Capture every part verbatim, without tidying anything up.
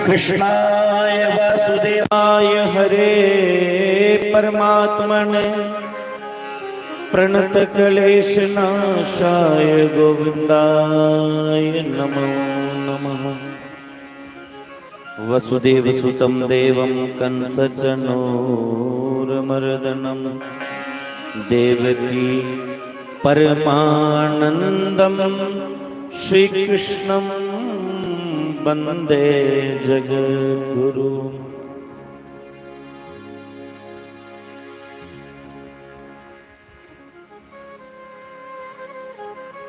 कृष्णाय वासुदेवाय हरे परमात्मने प्रणत क्लेश नाशाय गोविंदाय नमो नमः। वसुदेव सुतं देवं कंस च नूरमर्दनं देवकी परमानन्दं श्रीकृष्णं वन्दे जगद्गुरु।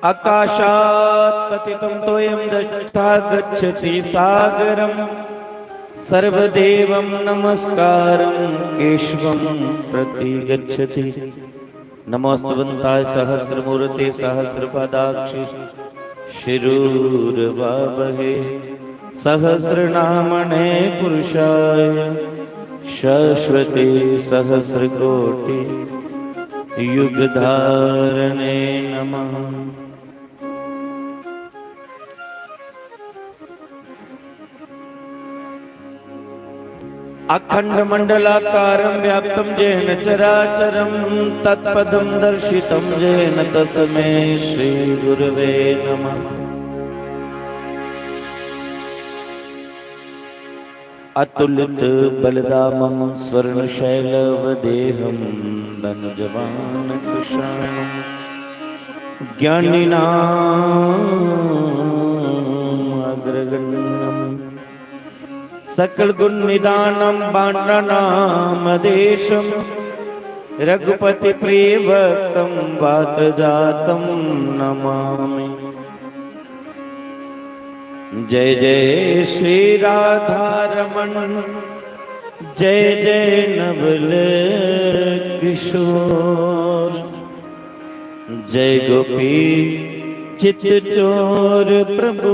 आकाशात् पतितं तोयं यथा गच्छति सागरं सर्वदेवं नमस्कारं केशवं प्रतिगच्छति। नमोऽस्तु भगवन्ताय सहस्रमूर्ते सहस्रपादाक्षि शिरूरवावहे सहस्रनामणे पुरुषाय शाश्वते सहस्रकोटि युगधारणे नमः। अखंडमंडलाकारं व्याप्तं येन चराचरं तत्पदं दर्शितं येन तस्मै श्री गुरवे नमः। अतुलित बलधामं स्वर्णशैलवदेहं धनजवान कृशाणं ज्ञानिनां अग्रगण्यं सकल गुण निधानं बाणानामधीशं रघुपति प्रिय भक्तं वातजातं नमामि। जय जय श्री राधा रमन, जय जय नवल किशोर, जय गोपी चित चोर प्रभु,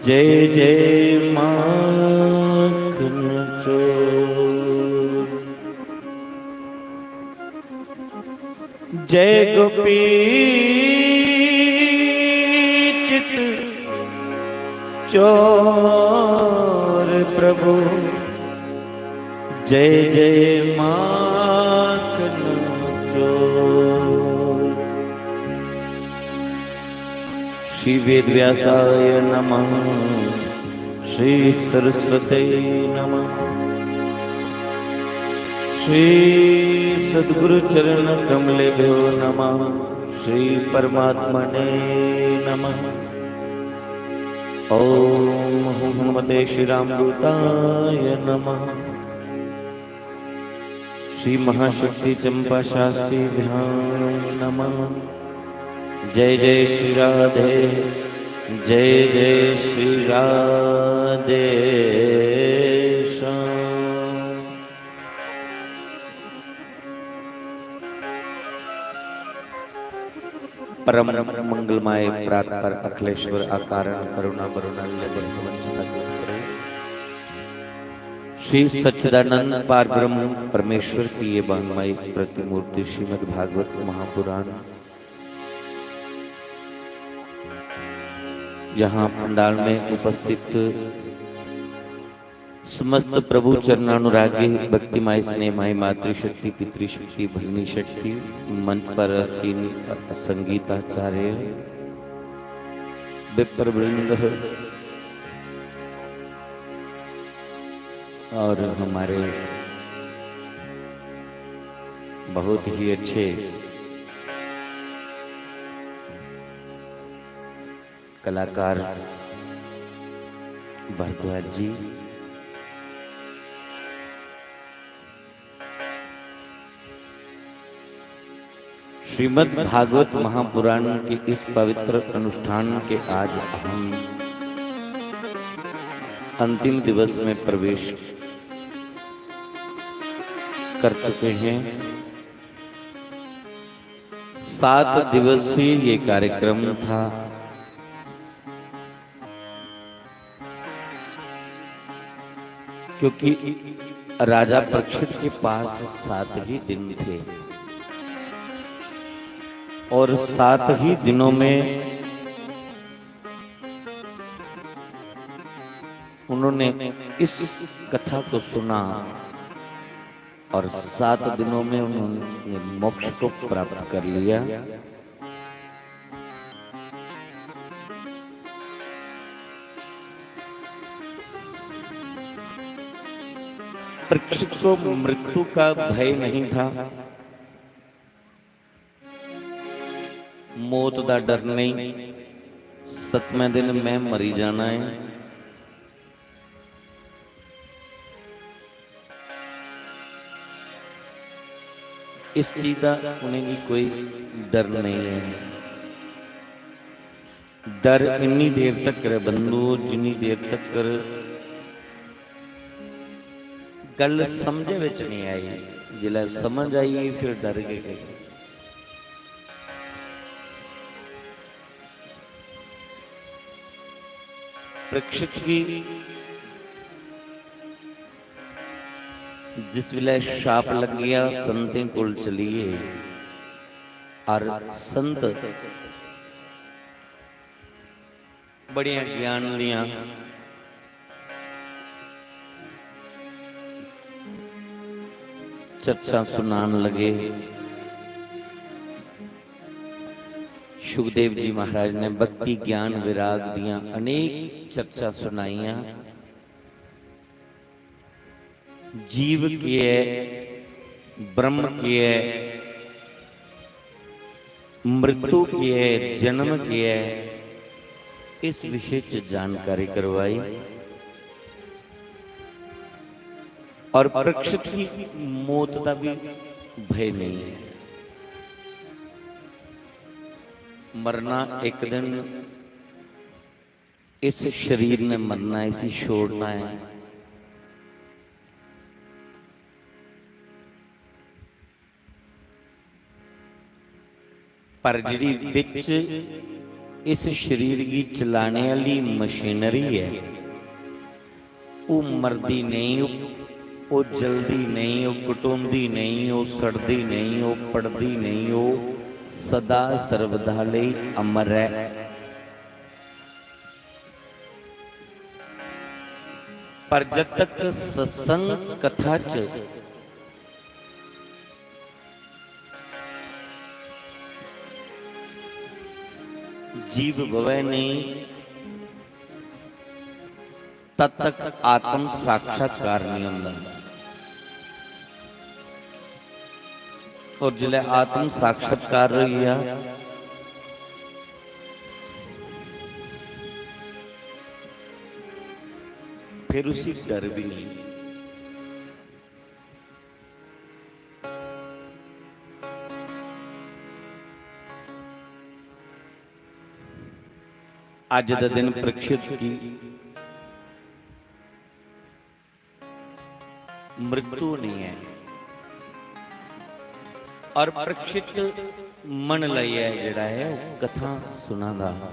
जय जय माखन चोर। जय गोपी चित चोर प्रभु, जय जय माखन चोर। श्री वेद व्यासाय नमः, श्री सरस्वती नमः, श्री सद्गुरु चरण कमलेभ्यो नमः, श्री परमात्मने नमः। ओम हनुमते श्री रामदूताय नमः। श्री महाशक्ति चंपा शास्त्री ध्यान नमः। जय जय श्री राधे, जय जय श्री राधे श्याम। परम मंगलमय प्रात पर अखिलेश्वर अकारण करुणा बरुणा लय बंधु वंचिता के करे। श्री सच्चिदानंद पारब्रह्म परमेश्वर की ये वांगमय प्रतिमूर्ति श्रीमद् भागवत महापुराण, यहाँ पंडाल में उपस्थित समस्त प्रभु चरणानुरागी भक्तिमाय स्नेहमाय मातृशक्ति पितृशक्ति भगिनी शक्ति, मंच पर आसीन संगीताचार्य, विप्रवृंद और हमारे बहुत ही अच्छे कलाकार भारद्वाज जी, श्रीमद् भागवत महापुराण के इस पवित्र अनुष्ठान के आज हम अंतिम दिवस में प्रवेश कर चुके हैं। सात दिवसीय ये कार्यक्रम था, क्योंकि राजा परीक्षित के पास सात ही दिन थे और सात ही दिनों में उन्होंने इस कथा को सुना और सात दिनों में उन्होंने मोक्ष को प्राप्त कर लिया। परीक्षित को मृत्यु का भय नहीं था, मौत का डर नहीं। सतवें दिन मैं मरी जाना है। इस चीज का उन्हेंगी कोई डर नहीं है। डर इन्नी देर तक बंधु, जिन्नी देर तक गल समझ विच नहीं आई। जिसलै समझ आई, फिर डर गए। परीक्षित की जिस वेले शाप लग गया, संतें कोल चलिए, और संत बड़ियां ज्ञान दियां चर्चा सुनान लगे। सुखदेव जी महाराज ने भक्ति, ज्ञान, विराग दियां अनेक चर्चा सुनाइयां। जीव के है, ब्रह्म के है, मृत्यु के है, जन्म के है, इस विषय च जानकारी करवाई। और परीक्षित की मौत का भी भय नहीं है। मरना एक दिन, इस शरीर ने मरना, इसी छोड़ना है। पर जिहड़ी बिच इस शरीर गी चलाने आह्ली मशीनरी ऐ, ओह् मरदी नेईं, ओह्, ओह् जलदी नेईं, ओह् कटोंदी नेईं, ओह् सड़दी नेईं, ओह् पड़दी नेईं, ओह् सदा सर्वदा लेई अमर ऐ। पर जद तक सत्संग कथा च जीव बवै नहीं, तद तक आत्म साक्षात्कार नहीं होंदा। और जिसलै आत्म साक्षात्कार होई गया, फिर उसी डर भी नहीं। अज दा दिन परीक्षित की मृत्यु नहीं है। और परीक्षित मन लाइयै जेड़ा है, ओह कथा सुना दा हा।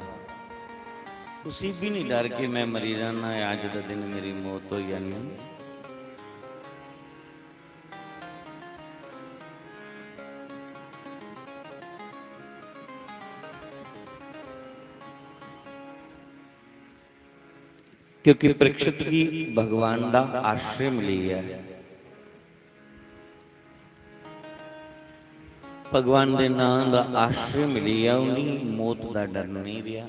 उसी भी नहीं डर कि मैं मरी जाना है, अज दा दिन मेरी मौत हो जानी। क्योंकि परीक्षित की भगवान दा आश्रय मिली गया है। भगवान दे नां दा आश्रय मिली गया, उन्हें मौत दा डर नहीं रहा।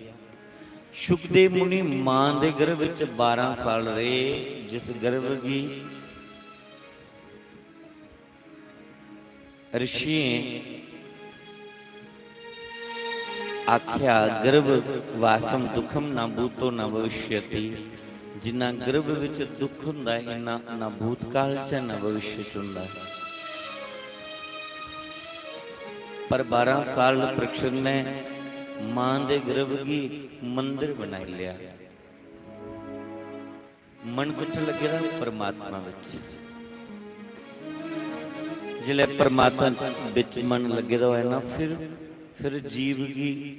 सुखदेव मुनि मां दे गर्भ विच बारह साल रहे, जिस गर्भ की ऋषियें आख्या, "गर्भ वासम दुखम न भूतो न भविष्यति।" जिन्ना गर्भ विच दुख हुंदा है, इन्ना ना भूतकाल च ना भविष्य च हुंदा है। पर बारह साल परीक्षित ने मां दे गर्भ गी मंदिर बनाई लिया। मन कुत्थै लग्गे दा? परमात्मा विच। जिसलै परमात्मा विच मन लग्गे दा होऐ ना, फिर, फिर जीव गी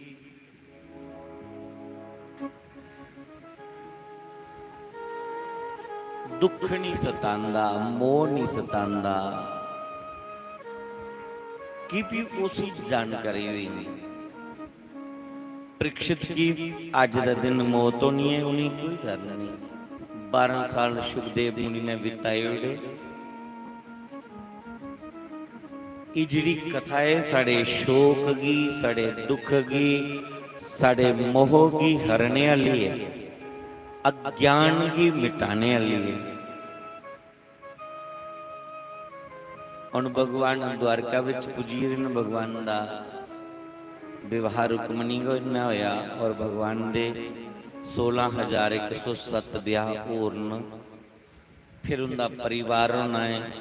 दुख नहीं सतांदा, मोह नहीं सतांदा, कि भी उसी जानकारी होई नहीं। परीक्षित की अज दे दिन मौत होनी है, उन्हें कोई डर नहीं। बारां साल शुकदेव मुनि ने बिताई ओड़े। एह् जेह्ड़ी कथा ऐ, साढ़े शोक गी, साढ़े दुख गी, साढ़े मोह गी हरने आह्ली ऐ, अज्ञान गी मिटाने आह्ली ऐ। हुन भगवान द्वारका विच पुज्जी गेदे न। भगवान दा विवाह रुक्मणी कन्नै होया और भगवान दे सोलां हजार इक सौ सत्त ब्याह होर न। फिर उंदा परिवार होना है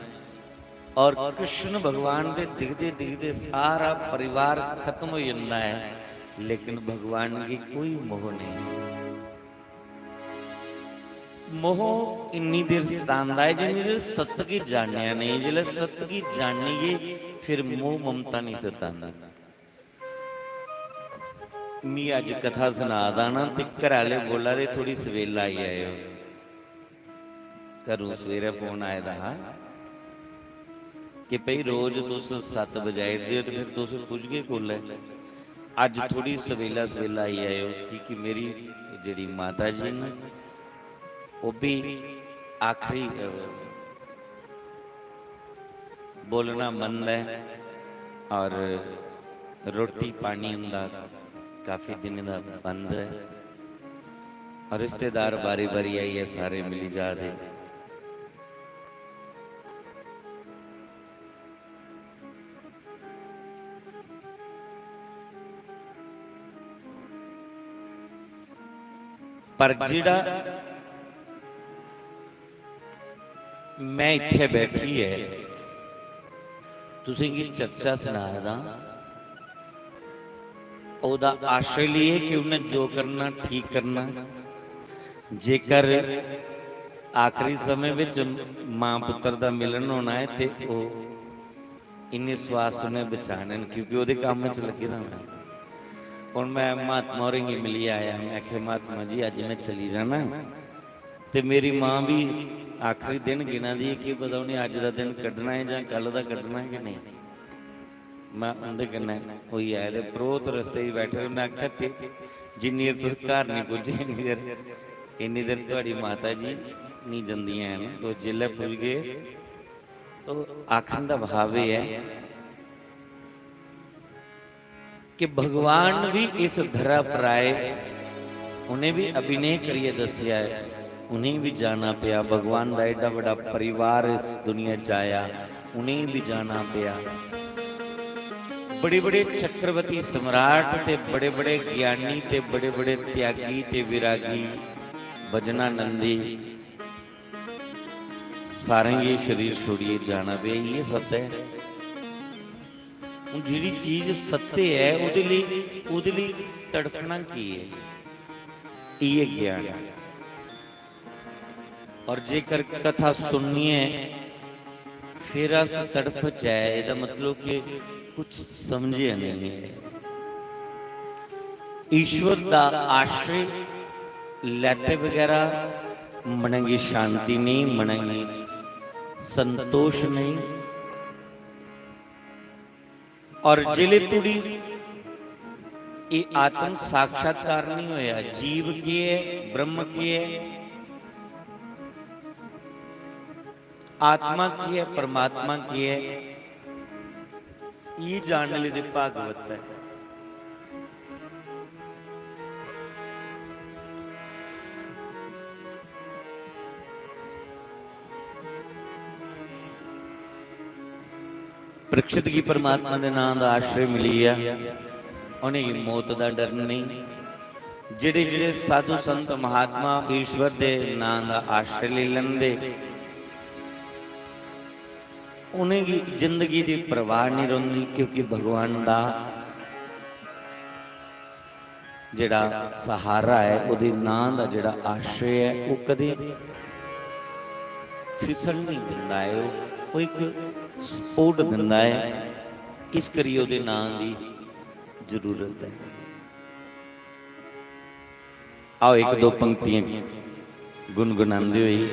और कृष्ण भगवान दे दिखदे दिखदे सारा परिवार खत्म हो जाता है, लेकिन भगवान की कोई मोह नहीं। मोह इन्नी देर सतांदा है जिन्नी देर सत्य गी जानेआ नेईं। जिसलै सत्य गी जानियै फिर मोह ममता नहीं सतांदी। मी अज्ज कथा सना दा ना ते घरै आह्ले बोला दे, "थोड़ी सवेला आई आएओ।" घरों सवेरै फोन आए दा हा कि भई रोज तुस सत्त बजाई ओड़दे ओ ते फिर तुस पुजगे कुसलै? अज्ज थोड़ी सवेला सवेला आई आएओ, की कि मेरी जेह्ड़ी माता जी न, ओह् बी आखरी, अ, बोलना बंद ऐ और रोटी पानी उंदा काफी दिनें दा बंद ऐ और रिश्तेदार बारी बारी आइयै सारे मिली जा दे। पर जेह्ड़ा मैं इत्थै बैठी ऐ तुसेंगी चर्चा सना दा, ओह्दा आश्रय लेइयै कि उन्नै जो करना ठीक करना। जेकर आखरी समें बिच मां पुत्तर दा मिलन होना ऐ ते ओह् इन्ने स्वास उन्नै बचाने न, क्योंकि ओह्दे कम्म च लग्गे दा होना। हून मैं महात्मा होरें गी मिलियै आया, मैं आखेआ, "महात्मा जी, अज्ज मैं चली जाना ऐ ते मेरी मां बी आखरी दिन गिना दी ऐ, केह् पता उ'नें अज्ज दा दिन कड्ढना ऐ जां कल दा कड्ढना ऐ कि नेईं।" मैं उं'दे कन्नै होई आया ते परोह्त रस्ते च बैठे दे, उ'नें आखेआ, "ते जिन्नी देर तुस घर निं पुज्जे, इन्नी देर, इन्नी देर थुआढ़ी माता जी निं जंदियां हैन, तुस जिसलै पुजगे।" तो आखने दा भाव एह् ऐ कि भगवान भी इस धरा पर आए, उ'नें भी अभिनय करियै दस्सेआ ऐ, उ'नें भी जाना पेआ। भगवान दा एड्डा बड्डा परिवार इस दुनिया च आया, उ'नें भी जाना पेआ। बड़े बड़े चक्रवर्ती सम्राट ते बड़े बड़े ज्ञानी ते बड़े बड़े त्यागी ते विरागी, भजनानंदी, सारें गी शरीर छोड़ियै जाना पेआ, इ'यै सत्य ऐ। हून जेह्ड़ी चीज सत्य ऐ, ओह्दे लेई, ओह्दे लेई तड़फना की ऐ? इ'यै ज्ञान ऐ। और जेकर कथा सुननी ऐ, फिर अस तड़फचै, एह्दा मतलब कि कुछ समझेआ नेईं ऐ। ईश्वर दा आश्रय लैते बगैरा मनै गी शांति नेईं, मनै गी संतोष नेईं। और जिले तुड़ी एह् आत्म साक्षात्कार नहीं होया, जीव के है, ब्रह्म के है, आत्मा की है, परमात्मा की है, ये जानने लेई ते भागवत है। परीक्षित गी परमात्मा दे नां दा आश्रय मिली गया, उ'नेंगी मौत दा डर नहीं। जेह्ड़े जेह्ड़े साधु संत महात्मा ईश्वर दे नां दा आश्रय लेई लैंदे, उ'नेंगी जिंदगी दी परवाह नहीं रौंह्दी, क्योंकि भगवान दा जेह्ड़ा सहारा ऐ, ओह्दे नां दा जेह्ड़ा आश्रय ऐ, ओह् कदें फिसल नहीं दिंदा ऐ, ओह्, ओह् इक support दिंदा ऐ। इस करियै ओह्दे नां दी जरूरत ऐ। आओ, इक दो पंक्तियां गुनगुनांदे होई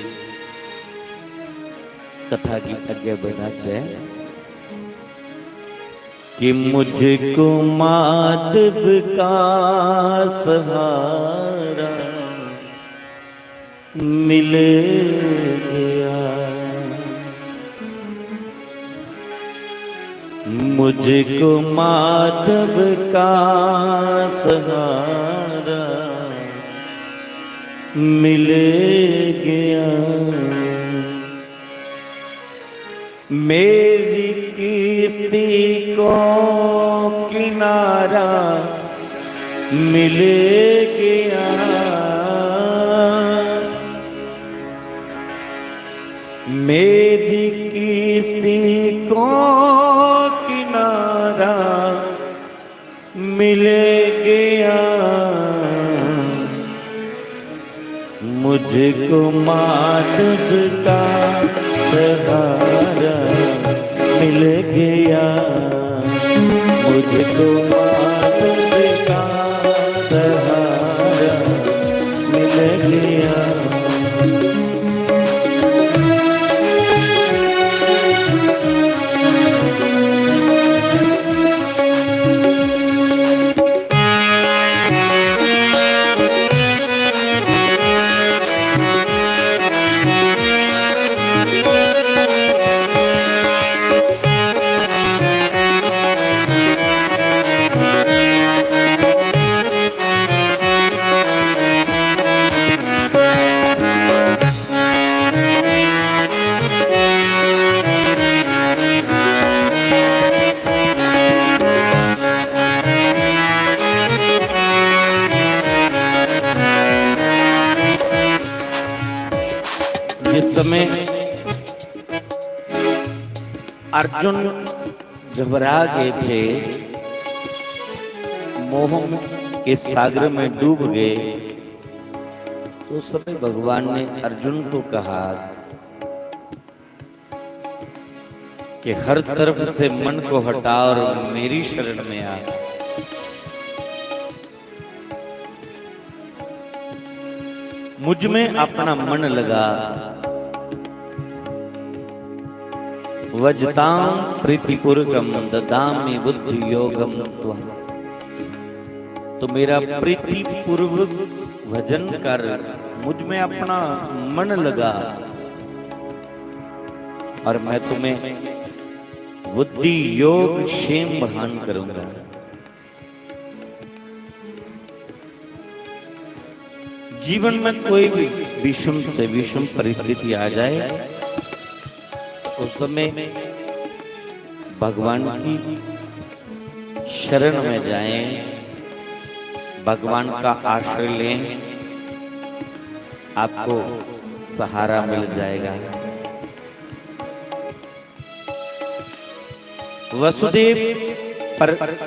कथा गी अग्गें बधाचै। कि मुझको माधव का सहारा, मिल गया। मुझको माधव का सहारा मिल गया। मेरी किश्ती को किनारा मिल गया। मेरी किश्ती को किनारा मिल गया। मुझको माधव का सहारा मिल गया। मुझको माधव का सहारा मिल गया। जिस समय अर्जुन घबरा गए थे, मोह के सागर में डूब गए, तो उस समय भगवान ने अर्जुन को कहा कि हर तरफ से मन को हटा और मेरी शरण में आ। मुझ में अपना मन लगा। भजतां प्रीतिपूर्वकम ददामि बुद्धि योगम त्वं। तो मेरा प्रीतिपूर्वक भजन कर, मुझ में अपना मन लगा और मैं तुम्हें बुद्धि योग क्षेम प्रदान करूंगा। जीवन में कोई भी विषम से विषम परिस्थिति आ जाए, उस समय भगवान की शरण में जाएं, भगवान का आश्रय लें, आपको सहारा मिल जाएगा। वसुदेव पर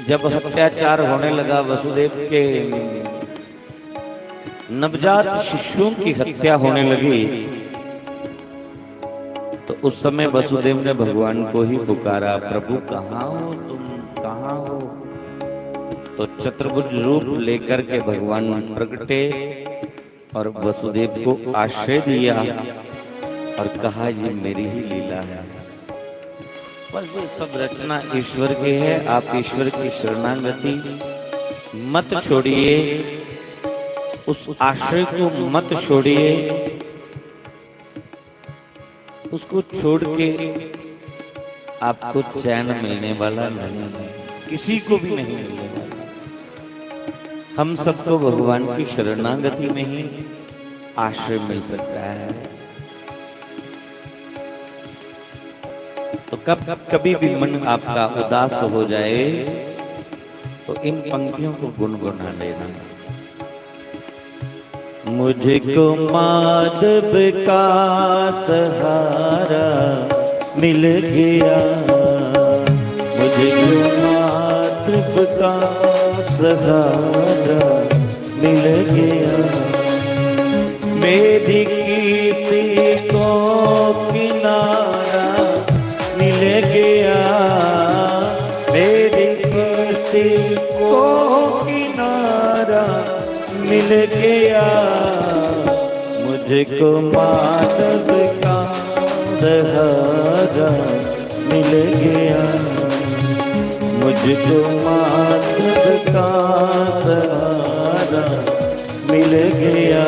जब अत्याचार होने लगा, वसुदेव के नवजात शिशुओं की हत्या होने लगी, तो उस समय वसुदेव ने भगवान को ही पुकारा, "प्रभु, कहाँ हो तुम, कहाँ हो?" तो चतुर्भुज रूप लेकर के भगवान प्रगटे और वसुदेव को आश्रय दिया और कहा, "ये मेरी ही लीला है।" बस ये सब रचना ईश्वर की है। आप ईश्वर की शरणागति मत छोड़िए, उस आश्रय को मत छोड़िए। उसको छोड़ के आपको चैन मिलने वाला नहीं है, किसी को भी नहीं मिलने वाला। हम सबको भगवान की शरणागति में ही आश्रय मिल सकता है। तो कब कभी भी मन आपका उदास हो जाए, तो इन पंक्तियों को गुनगुना लेना। मुझको माधव का सहारा मिल गया, मुझको माधव का सहारा मिल गया। मेरी किस्ती को किनारा मिल गया, मेरी किस्ती को किनारा मिल गया। मुझको माधव का सहारा मिल गया, मुझको माधव का सहारा मिल गया।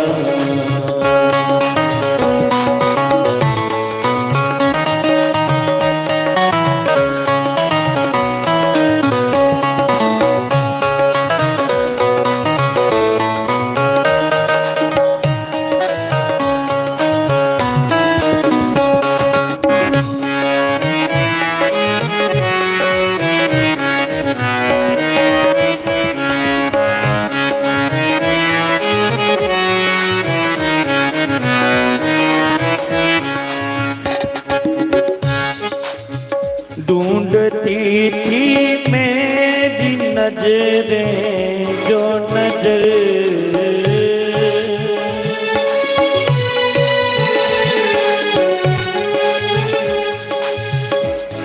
ढूंढती थी मेरी नजरें जो नजर,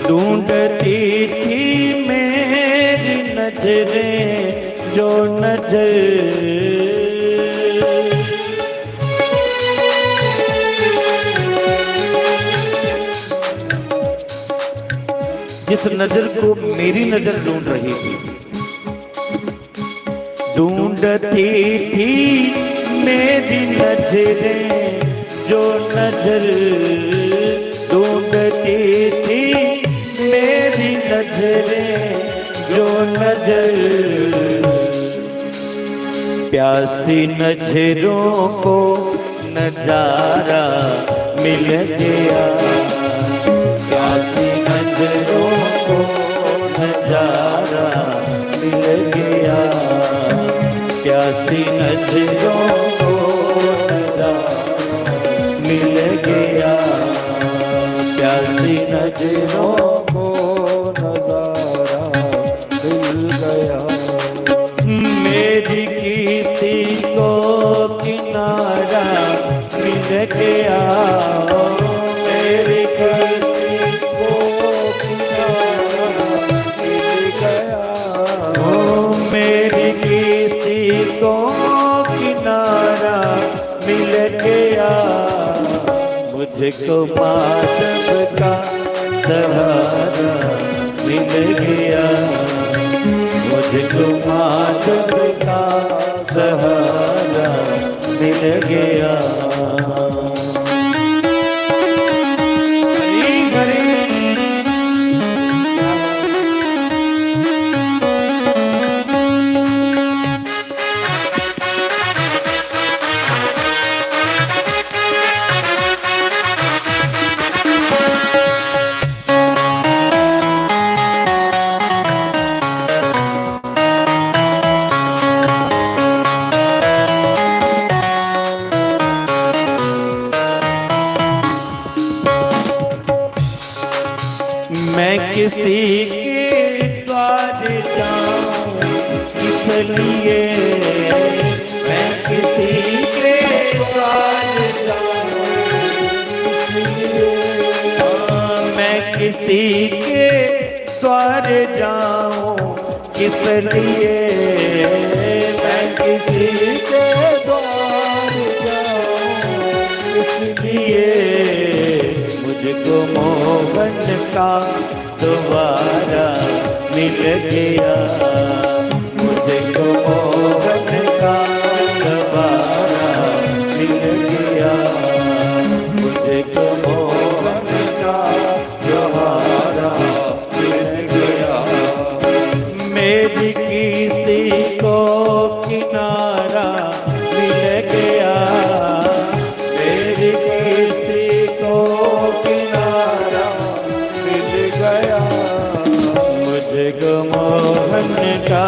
ढूंढती थी मेरी नजरें जो नजर। जिस नजर को मेरी नजर ढूंढ रही थी, ढूंढती थी मेरी नजरें जो नजर, ढूंढती थी मेरी नजरें जो नजर। प्यासी नजरों को नजारा मिल गया, प्यासी नजरों को नजारा मिल गया, प्यासी नजरों को नजारा मिल गया, प्यासी नजरों को नजारा मिल गया। मेरी किस्ती को किनारा मिल गया, मेरी किस्ती को किनारा मिल गया। ओ मेरी किस्ती को किनारा मिल गया, मुझको मातम का सहारा मिल गया, मुझको मातम का सहारा मिल गया। मैं किसी के द्वार जाऊं, इसलिए मैं किसी के द्वार जाऊं, इसलिए, हाँ, मैं किसी के द्वार जाऊं, इसलिए मैं किसी के द्वार जाऊं, इसलिए मुझको मोहन का दोबारा मिल गया, मुझको मोहन का दोबारा मिल गया, मुझको मोहन का दोबारा मिल गया। मेरी किस्ती को किनारा मिल गया, मेरी किस्ती को किनारा मिल गया, मुझको मोहन का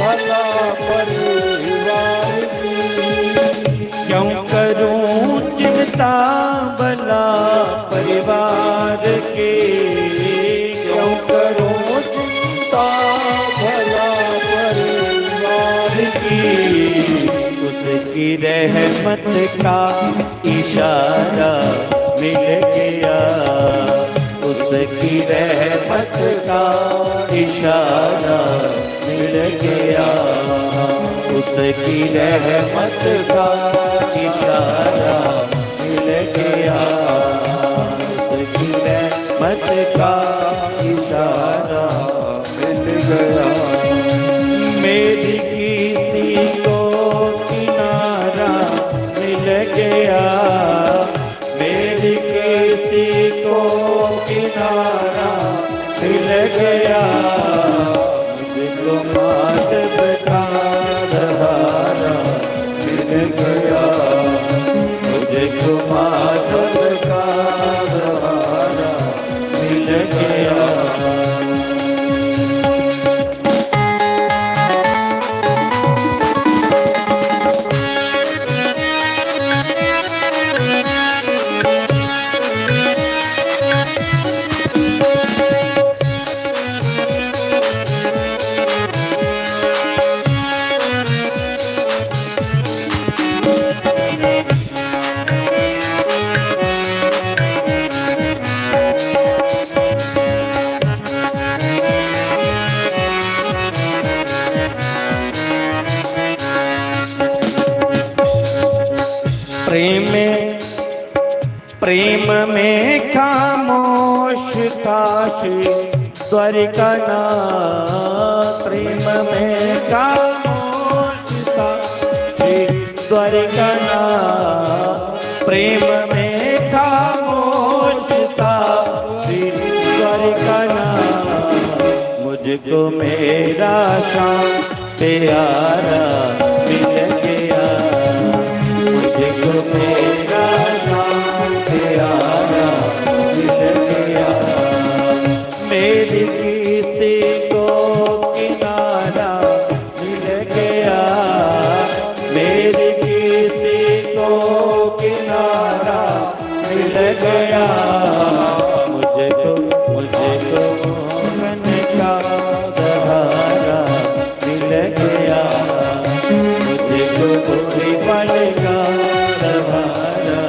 भला परिवार की। क्यों करूं चिंता भला परिवार की, क्यों करूं चिंता भला परिवार की। उसकी रहमत का इशारा मिल गया, उसकी रहमत का इशारा मिल गया, उसकी रहमत का इशारा मिल गया, उसकी रहमत का इशारा मिल गया। मेरी किस्ती को किनारा मिल गया, मेरी किस्ती को किनारा मिल गया। मुझको मातब का सहारा मिल गया, मुझको मातब का सहारा मिल गया। प्रेम, प्रेम में खामोश था श्री द्वारिकानाथ, प्रेम में खामोश था श्री द्वारिकानाथ, प्रेम में खामोश था श्री द्वारिकानाथ। मुझको मेरा श्याम प्यारा मिल गया, मुझको मेरा श्याम प्यारा मिल गया। मेरी किस्ती को किनारा मिल गया, मेरी किस्ती को किनारा मिल गया। मुझको, मुझको मोहन का सहारा मिल गया, मुझको गोपीपन का सहारा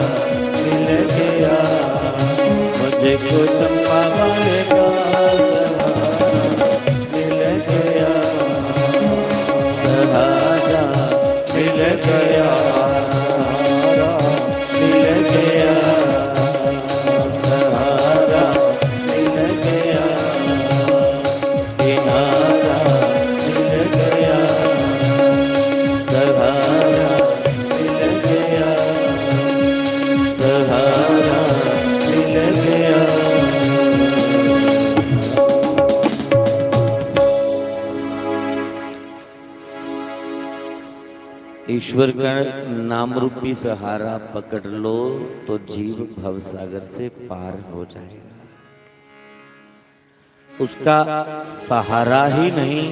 मिल गया, मुझको चंपावत का सहारा मिल गया, सहारा मिल गया, सहारा मिल गया, सहारा मिल गया, किनारा मिल गया, सहारा मिल गया, सहारा मिल गया। ईश्वर का नाम रूपी सहारा पकड़ लो तो जीव भवसागर से पार हो जाएगा। उसका सहारा ही नहीं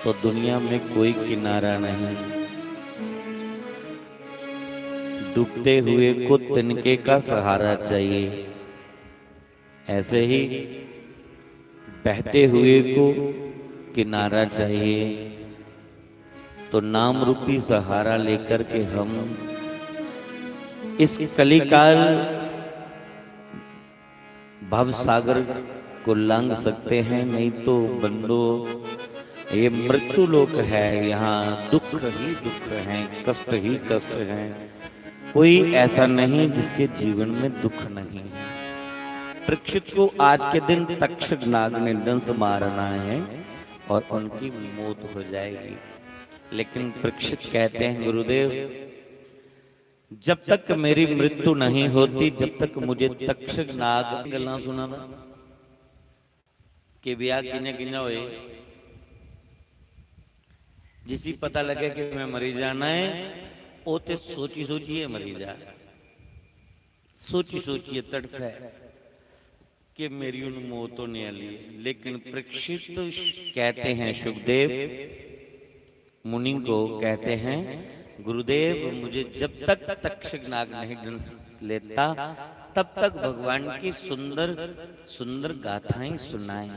तो दुनिया में कोई किनारा नहीं। डूबते हुए को तिनके का सहारा चाहिए, ऐसे ही बहते हुए को किनारा चाहिए। तो नाम रूपी सहारा लेकर के हम इस कलिकाल भव सागर को लांघ सकते हैं, नहीं तो बंदो, ये मृत्यु लोक है, यहाँ दुख ही दुख हैं, कष्ट ही कष्ट हैं। कोई ऐसा नहीं जिसके जीवन में दुख नहीं है। परीक्षित को आज के दिन तक्षक नाग ने डंस मारना है और उनकी मौत हो जाएगी। लेकिन परीक्षित कहते हैं, गुरुदेव, जब तक मेरी मृत्यु नहीं होती, जब तक मुझे तक्षक नाग गल्लां सुना दा कि ब्याह कि'यां कि'यां होए, जिसी पता लगे कि मैं मरी जाना है, ओह् ते सोची सोचियै मरी जा, सोची सोचियै तड़फै। कि मेरी उन मौत होने वाली है। लेकिन परीक्षित कहते हैं, सुखदेव मुनि को कहते हैं, गुरुदेव, मुझे जब तक तक्षक नाग नहीं डंस लेता, तब तक भगवान की सुंदर सुंदर गाथाएं सुनाएं।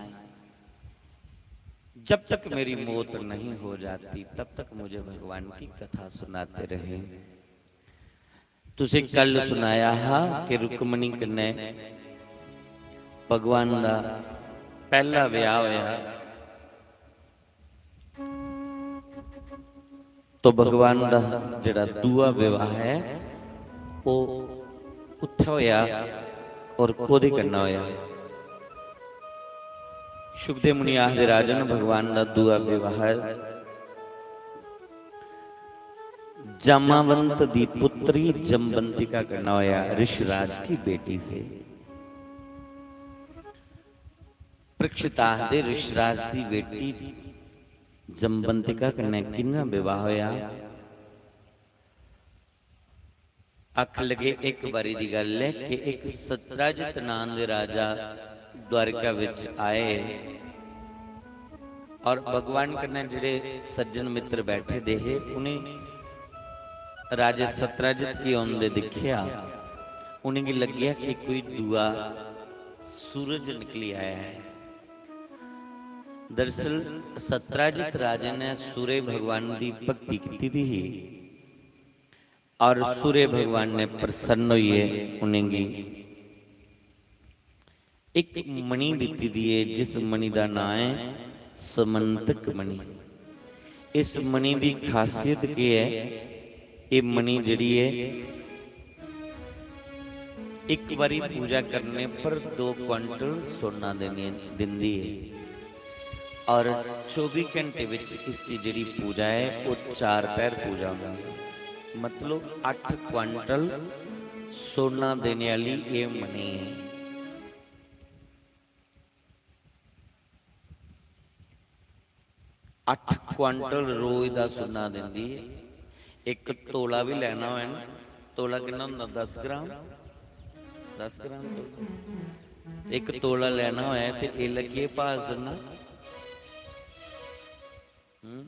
जब तक मेरी मौत नहीं हो जाती, तब तक मुझे भगवान की कथा सुनाते रहें। तुसें कल सुनाया हा कि रुक्मणी कन्नै भगवान दा पैह्ला ब्याह होया, तो भगवान दा जेह्ड़ा दूआ विवाह ऐ, ओह् कुत्थै होया और कोह्दे कन्नै होया? शुकदेव मुनि आखदे, राजन, भगवान दा दूआ विवाह जामावंत दी पुत्री जमवंतिका कन्नै होया, ऋषराज की बेटी से। परीक्षित आखदे, ऋषराज दी बेटी जमवंतिका कन्नै कि'यां विवाह होया? आखन लगे, इक बारी दी गल्ल ऐ कि इक सत्राजित नां दे राजा द्वारिका विच आए और भगवान कन्नै जेह्ड़े सज्जन मित्र बैठे दे हे, उ'नें राजे सत्राजित गी औंदे दिक्खेआ। उ'नेंगी लग्गेआ कि कोई दूआ सूरज निकली आया ऐ। दरअसल सत्राजित राजे ने सूर्य भगवान दी भक्ति कीती दी ही। और सूर्य भगवान ने प्रसन्न होइयै उ'नेंगी इक मणि दित्ती दी ऐ, जिस मणि दा नांऽ ऐ समंतक मणि। इस मणि दी खासियत केह् ऐ? एह् मणि जेह्ड़ी ऐ, इक बारी पूजा करने पर दो क्विंटल सोना देने, दिंदी ऐ। और चौबी घंटे विच इसदी जेह्ड़ी पूजा ऐ, ओह् चार पैर पूजा होंदी ऐ। मतलब, अट्ठ क्विंटल सोना देने आह्ली एह् मणि ऐ। अट्ठ क्विंटल रोज दा सुन्ना दिंदी ऐ। इक तोला बी लैना होऐ ना, तोला किन्ना होंदा? दस ग्राम, दस ग्राम तोला। इक तोला लैना होऐ ते इसलै केह् भाऽ सुन्ना? हम्म?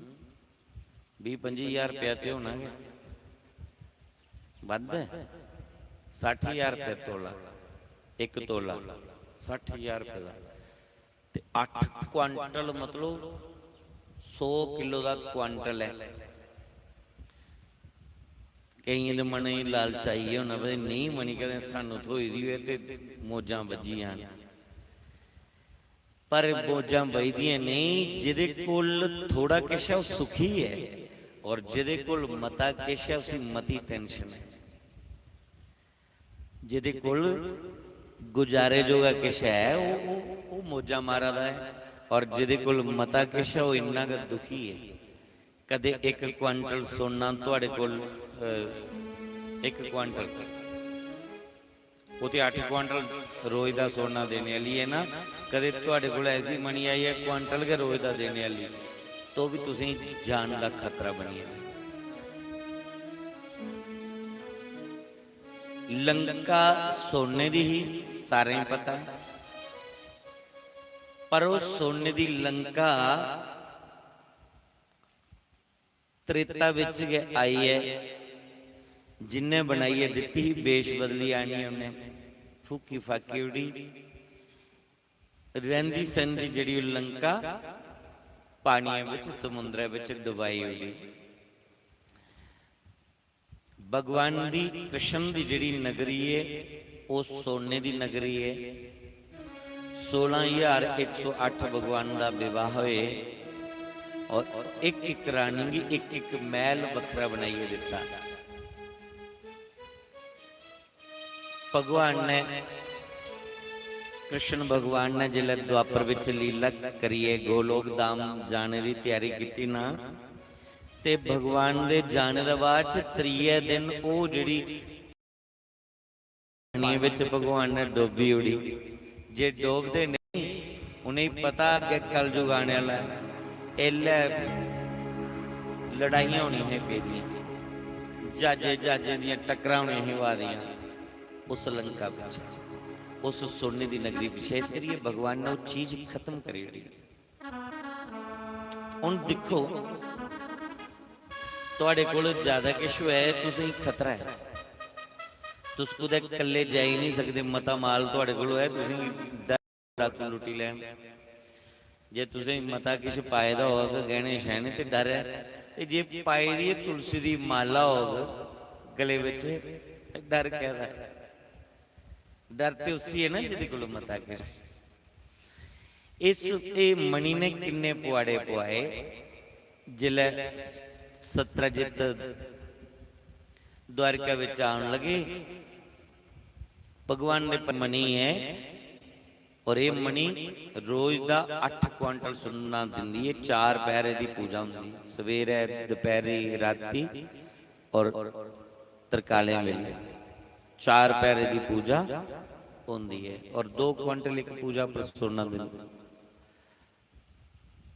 बीह् पंजी ज्हार रपेआ ते होना गै। बद्ध ऐ? सट्ठ ज्हार रपेआ तोला, इक तोला, सट्ठ ज्हार रपेऽ दा। ते अट्ठ क्विंटल, मतलब, सौ किलो दा क्विंटल ऐ। केइयें दे मनै च लालच आई गेआ होना, भाई, नेईं मनी कदें सानूं थ्होई दी होऐ ते मौजां बज्जी जान। पर मौजां बजदियां नेईं, जेह्दे कोल थोड़ा किश ऐ, ओह् सुखी ऐ, और जेह्दे कोल मता किश ऐ, उसी मती टेंशन ऐ। जेह्दे कोल गुजारे जोगा किश ऐ, ओह्, ओह्, ओह् मौजां मारा दा ऐ, और जेह्दे कोल मता किश ऐ, ओह् इन्ना गै दुखी ऐ। कदे इक क्विंटल सोना थुआढ़े कोल, अ, इक क्विंटल, ओह् ते अट्ठ क्विंटल रोज दा सोना देने आह्ली ऐ ना, कदे थुआढ़े कोल ऐसी मनी आई ऐ क्विंटल गै रोज दा देने आह्ली, तो बी तुसें जान दा खतरा बनी जाना। लंका सोने दी ही, सारें गी पता ऐ, पर ओह् सोने दी लंका त्रेता बिच गै आई ऐ। जिन्ने बनाइयै दित्ती ही, बेश बदली आनी उन्ने, फूकी फाकी उड़ी। रैंदी सैंदी जेह्ड़ी ओह् लंका पानियै बिच, समुंदरै बिच डुबाई उड़ी। भगवान दी, कृष्ण दी जेह्ड़ी नगरी ऐ, ओह् सोने दी नगरी ऐ। सोलां ज्हार इक सौ अट्ठ भगवान दा विवाह होए और इक इक रानी गी इक इक मैह्ल बक्खरा बनाइयै दित्ता। भगवान ने, कृष्ण भगवान ने जिसलै द्वापर बिच लीला करियै गोलोक धाम जाने दी त्यारी कीती ना, ते भगवान दे जाने दे बाद च त्रिये दिन ओह् जेह्ड़ी पानियै बिच भगवान ने डोबी ओड़ी। जे डोबदे नेईं, उ'नेंगी पता अग्गें कलयुग आने आह्ला ऐ। एल्लै लड़ाइयां होनियां हियां पेदियां, ज्हाजें ज्हाजें दियां टक्करां होनियां हियां होआ दियां उस लंका बिच। उस सोने दी नगरी पिच्छें। इस करियै भगवान ने ओह् चीज खत्म करी ओड़ी। हून दिक्खो, थुआढ़े कोल ज्यादा किश होऐ, तुसेंगी खतरा ऐ। तुस कुतै कल्ले जाई निं सकदे, मता माल थुआढ़े कोल होऐ, तुसेंगी डर डाकू लुट्टी लैन। जे तुसेंगी मता किश पाए दा होग, गैह्ने शैह्ने, ते डर ऐ। ते जे पाई दी तुलसी दी माला होग गले बिच, डर कैह्दा ऐ? डर ते उसी ऐ ना, जेह्दे कोल मता किश। इस, एह् मणि ने किन्ने पुआड़े पुआए। जिसलै सत्राजित द्वारिका बिच आन लगे, भगवान दे प-, मणि ऐ, और एह् मणि रोज दा अट्ठ क्वांटल सुन्ना दिंदी ऐ। चार पैह्रे दी पूजा होंदी, सवेरै, दपैह्री, राती और तरकालें बेल्लै चार पैह्रे दी पूजा होंदी ऐ और दो क्वांटल इक पूजा पर सुन्ना दिंदी।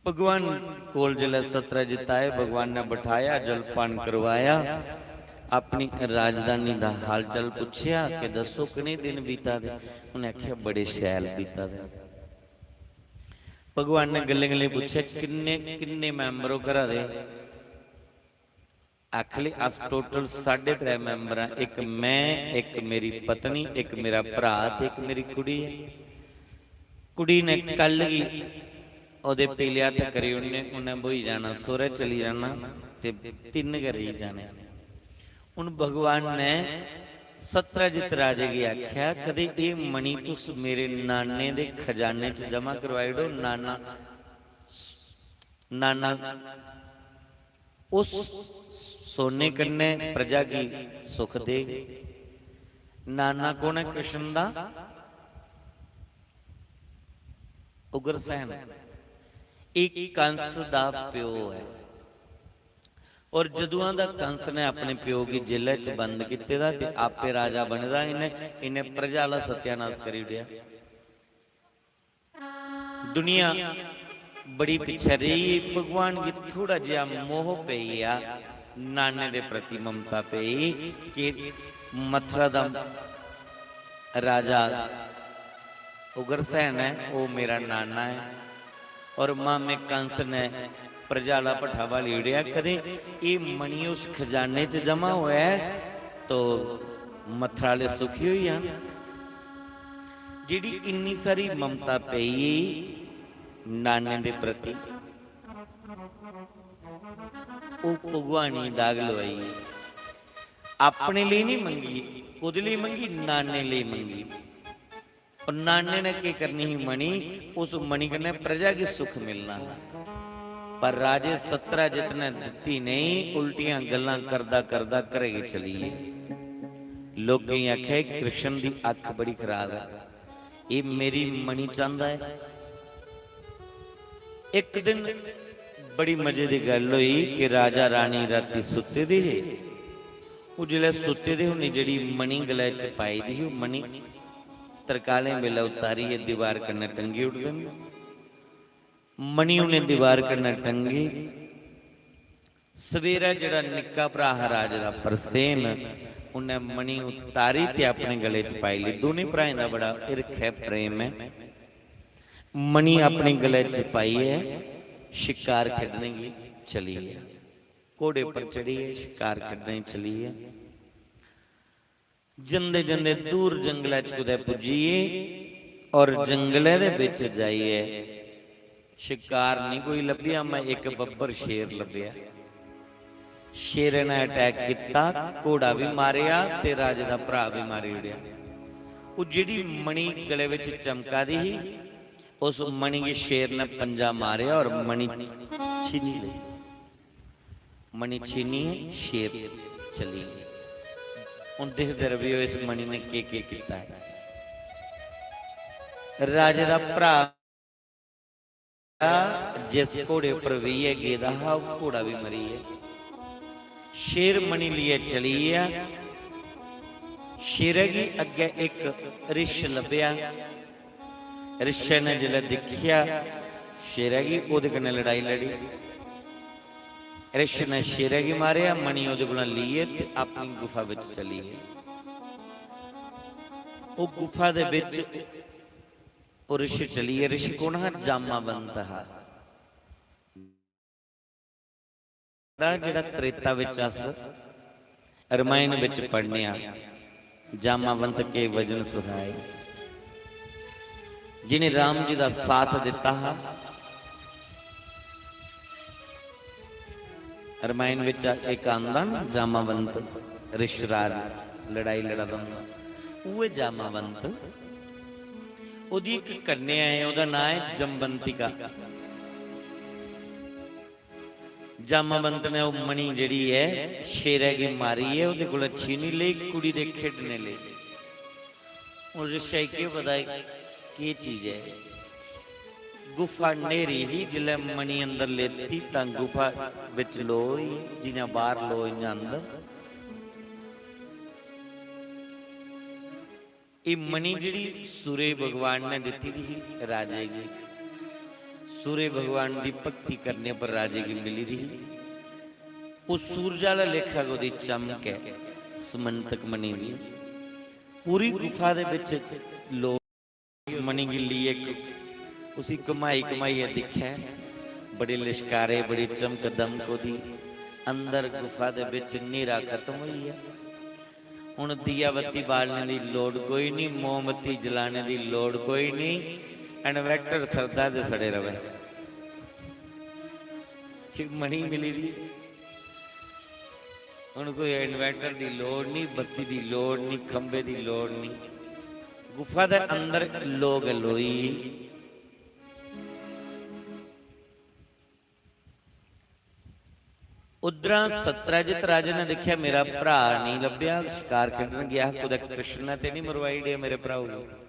भगवान कोल जिसलै सत्राजित आए, भगवान ने बठाया, जलपान करवाया, अपनी राजधानी दा हालचाल पुच्छेआ कि दस्सो, कनेह् दिन बीता दे? उ'नें आखेआ, "बड़े शैल बीता दे।" भगवान ने गल्लें गल्लें पुच्छेआ, "किन्ने, किन्ने मैंबर ओ घरा दे?" आखली, "अस टोटल साढ़े त्रै मैंबर आं, इक में, इक मेरी पत्नी, इक मेरा भ्राऽ ते इक मेरी कुड़ी ऐ।" कुड़ी ने कल गी ओह्दे पीले हत्थ करी ओड़ने, उन्नै ब्होई जाना, सौह्रै चली जाना ते तिन्न गै रेही जाने। हून भगवान ने सत्राजित राजे गी आखेआ, "कदें एह् मणि तुस मेरे नाने दे खजाने च जमा करवाई ओड़ो।" नाना, नाना उस सोने कन्नै प्रजा गी सुख देग। नाना कौन ऐ कृष्ण दा? उग्रसेन। एह् कंस दा प्यो ऐ। और जदुआं दा कंस ने अपने प्यो गी जेलै च बंद कीते दा ते आपे राजा बने दा, इन्हें, इन्हें प्रजा दा सत्यानाश करी ओड़ेआ। दुनिया बड़ी पिच्छे रेही। भगवान गी थोड़ा जेहा मोह पेई गेआ, नाने दे प्रति ममता पेई कि मथुरा दा राजा उग्रसेन ऐ, ओह् मेरा नाना ऐ। और मामे कंस ने प्रजा दा भट्ठा बाली ओड़ेआ। कदें एह् मणि उस खजाने च जमा होऐ तो मथुरा आह्ले सुखी होई जान। जेह्ड़ी इन्नी सारी ममता पेई नाने दे प्रति, ओह् भगवान गी दाग लोआई। अपने लेई नहीं मंगी, कुदे लेई मंगी? नाने लेई मंगी। और नाने ने केह् करनी ही मणि? उस मणि कन्नै प्रजा गी सुख मिलना हा। पर राजे सत्राजित ने दित्ती नहीं, उल्टियां गल्लां करदा करदा घरै गी चली गे। लोकें गी आखेआ, "एह् कृष्ण दी अक्ख बड़ी खराब ऐ, एह् मेरी मणि चांह्दा ऐ।" इक दिन बड़ी मजे दी गल्ल होई कि राजा रानी राती सुत्ते दे हे। ओह् जिसलै सुत्ते दे, उ'नें जेह्ड़ी मणि गलै च पाई दी ही, ओह् मणि तरकालें बेल्लै उतारियै दीवार कन्नै टंगी ओड़दे न। मणि उ'नें दीवार कन्नै टंगी। सवेरै जेह्ड़ा निक्का भ्राऽ हा राजे दा, प्रसेन, उन्नै मणि उतारी ते अपने गले च पाई लेई। दोनें भ्राएं दा बड़ा हिरख ऐ, प्रेम ऐ। मणि अपने गले च पाइयै शिकार खेढने गी चली गेआ। घोड़े पर चढ़ियै शिकार खेढने गी चली गेआ। जंदे जंदे दूर जंगलै च कुतै पुज्जी गे और जंगलै दे बिच जाइयै शिकार निं कोई लब्भेआ, मैं इक बब्बर शेर लब्भेआ। शेरै ने अटैक कीता, घोड़ा बी मारेआ ते राजे दा भ्राऽ बी मारी ओड़ेआ। ओह् जेह्ड़ी मणि गले बिच चमका दी ही, उस मणि गी शेर ने पंजा मारेआ और मणि छीनी लेई। मणि छीनियै शेर चली गे। हून दिखदे र'वेओ इस मणि ने केह् केह् कीता ऐ। राजे दा भ्राऽ जिस घोड़े उप्पर बेहियै गेदा हा, ओह् घोड़ा बी मरी गेआ। शेर मणि लेइयै चली गेआ। शेरै गी अग्गै इक रिछ लब्भेआ। रिछै ने जिसलै दिक्खेआ शेरै गी, ओह्दे कन्नै लड़ाई लड़ी। रिछ ने शेरै गी मारेआ, मणि ओह्दे कोला लेइयै ते अपनी गुफा बिच चली गे। ओह् गुफा दे बिच ओह् रिश चली गेआ। रिश कौन हा? जामावंत हा। जेह्ड़ा, जेह्ड़ा त्रेता बिच अस रमायण बिच पढ़ने आं, जामावंत के वजन सुहाए, जिन्हें राम जी दा साथ दित्ता हा। रमायण बिच इक आंदा ना, जामावंत, रिशराज, लड़ाई लड़ा दा होंदा, उ'ऐ जामावंत। ओह्दी इक कन्या ऐ, ओह्दा नांऽ ऐ जमवंतिका। जामावंत ने ओह् मणि जेह्ड़ी ऐ, शेरै गी मारियै ओह्दे कोला छीनी लेई, कुड़ी दे खेढने लेई। हून रिशै गी केह् पता ऐ केह् चीज ऐ। गुफा न्हेरी ही, जिसलै मणि अंदर लेती तां गुफा बिच लो होई, जि'यां बाह्र लो इ'यां अंदर। एह् मणि जेह्ड़ी सूर्य भगवान ने दित्ती दी ही राजे गी, सूर्य भगवान दी भक्ति करने पर राजे गी मिली दी ही। उस सूरज आह्ला लेखा गै ओह्दी चमक ऐ, समंतक मणि दी। पूरी गुफा दे बिच लोक मणि गी लेइयै इक उसी घमाई घमाइयै दिक्खै, बड़े लिशकारे, बड़ी चमक दमक ओह्दी। अंदर गुफा दे बिच न्हेरा खत्म होई गेआ। हुन दिया बत्ती बालने दी लोड़ कोई निं, मोमबत्ती जलाने दी लोड़ कोई निं, inverter सरदा ते सड़े र'वै। कि मणि मिली दी। हुन कोई inverter दी लोड़ निं, बत्ती दी लोड़ निं, खंभे दी लोड़ निं। गुफा दे अंदर लो गै लोई। उद्धरा सत्राजित राजे ने दिक्खेआ, "मेरा भ्राऽ नेईं लब्भेआ, शकार खेढन गेआ हा, कुतै कृष्ण ने ते निं मरवाई ओड़ेआ मेरे भ्राऊ गी?"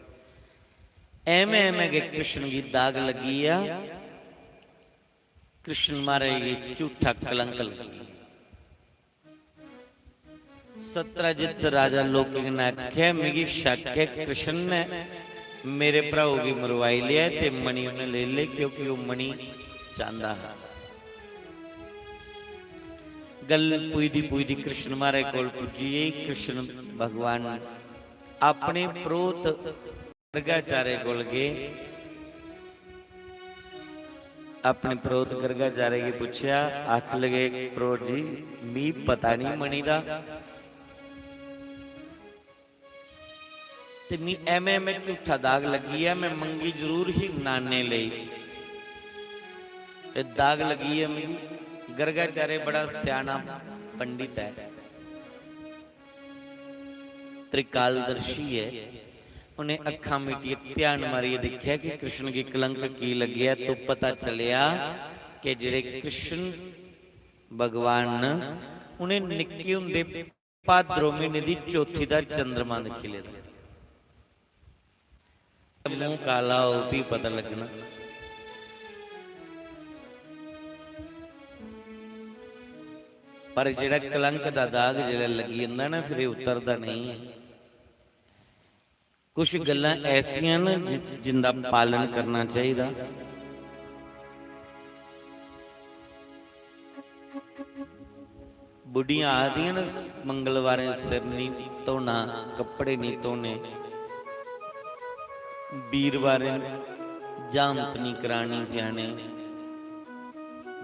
ऐमें, ऐमें गै कृष्ण गी दाग लग्गी गेआ, कृष्ण महाराज गी झूठा कलंक लग्गी गेआ। सत्राजित राजा लोकें कन्नै आखेआ, "मिगी शक ऐ, कृष्ण ने मेरे भ्राऊ गी मरवाई लेआ ऐ ते मणि उन्नै लेई लेआ, क्योंकि ओह् मणि चांह्दा हा।" गल्ल पुजदी पुजदी कृष्ण महाराज कोल पुज्जी गेई। कृष्ण भगवान अपने प्रोत गर्गाचार्य कोल गे, अपने प्रोत गर्गाचार्य गी पुच्छेआ, आखन लगे, "प्रोत जी, मी पता निं मणि दा, ते मी ऐमें, ऐमें झूठा दाग लग्गी गेआ, में मंगी जरूर ही नाने लेई, ते दाग लग्गी गेआ मिगी।" गर्गाचार्य बड़ा स्याना पंडित ऐ, त्रिकालदर्शी ऐ। उ'नें अक्खां मीटियै ध्यान मारियै दिक्खेआ कि कृष्ण गी कलंक की लग्गेआ। तो पता चलेआ कि जेह्ड़े कृष्ण भगवान न, उ'नें निक्के होंदे भाद्रो म्हीने दी चौथी दा चंद्रमा दिक्खी लेदा। मूंह काला हो, फ्ही पता लग्गना। पर जेह्ड़ा कलंक दा दाग जिसलै लग्गी जंदा ना, फिर एह् उतरदा नेईं ऐ। कुछ गल्लां ऐसियां न जि-, जिंदा पालन करना चाहिदा। बुड्ढियां आखदियां न, "मंगलवारें सिर निं धोना, कपड़े निं धोने, बीरवारें ज्हामत निं करानी स्याने,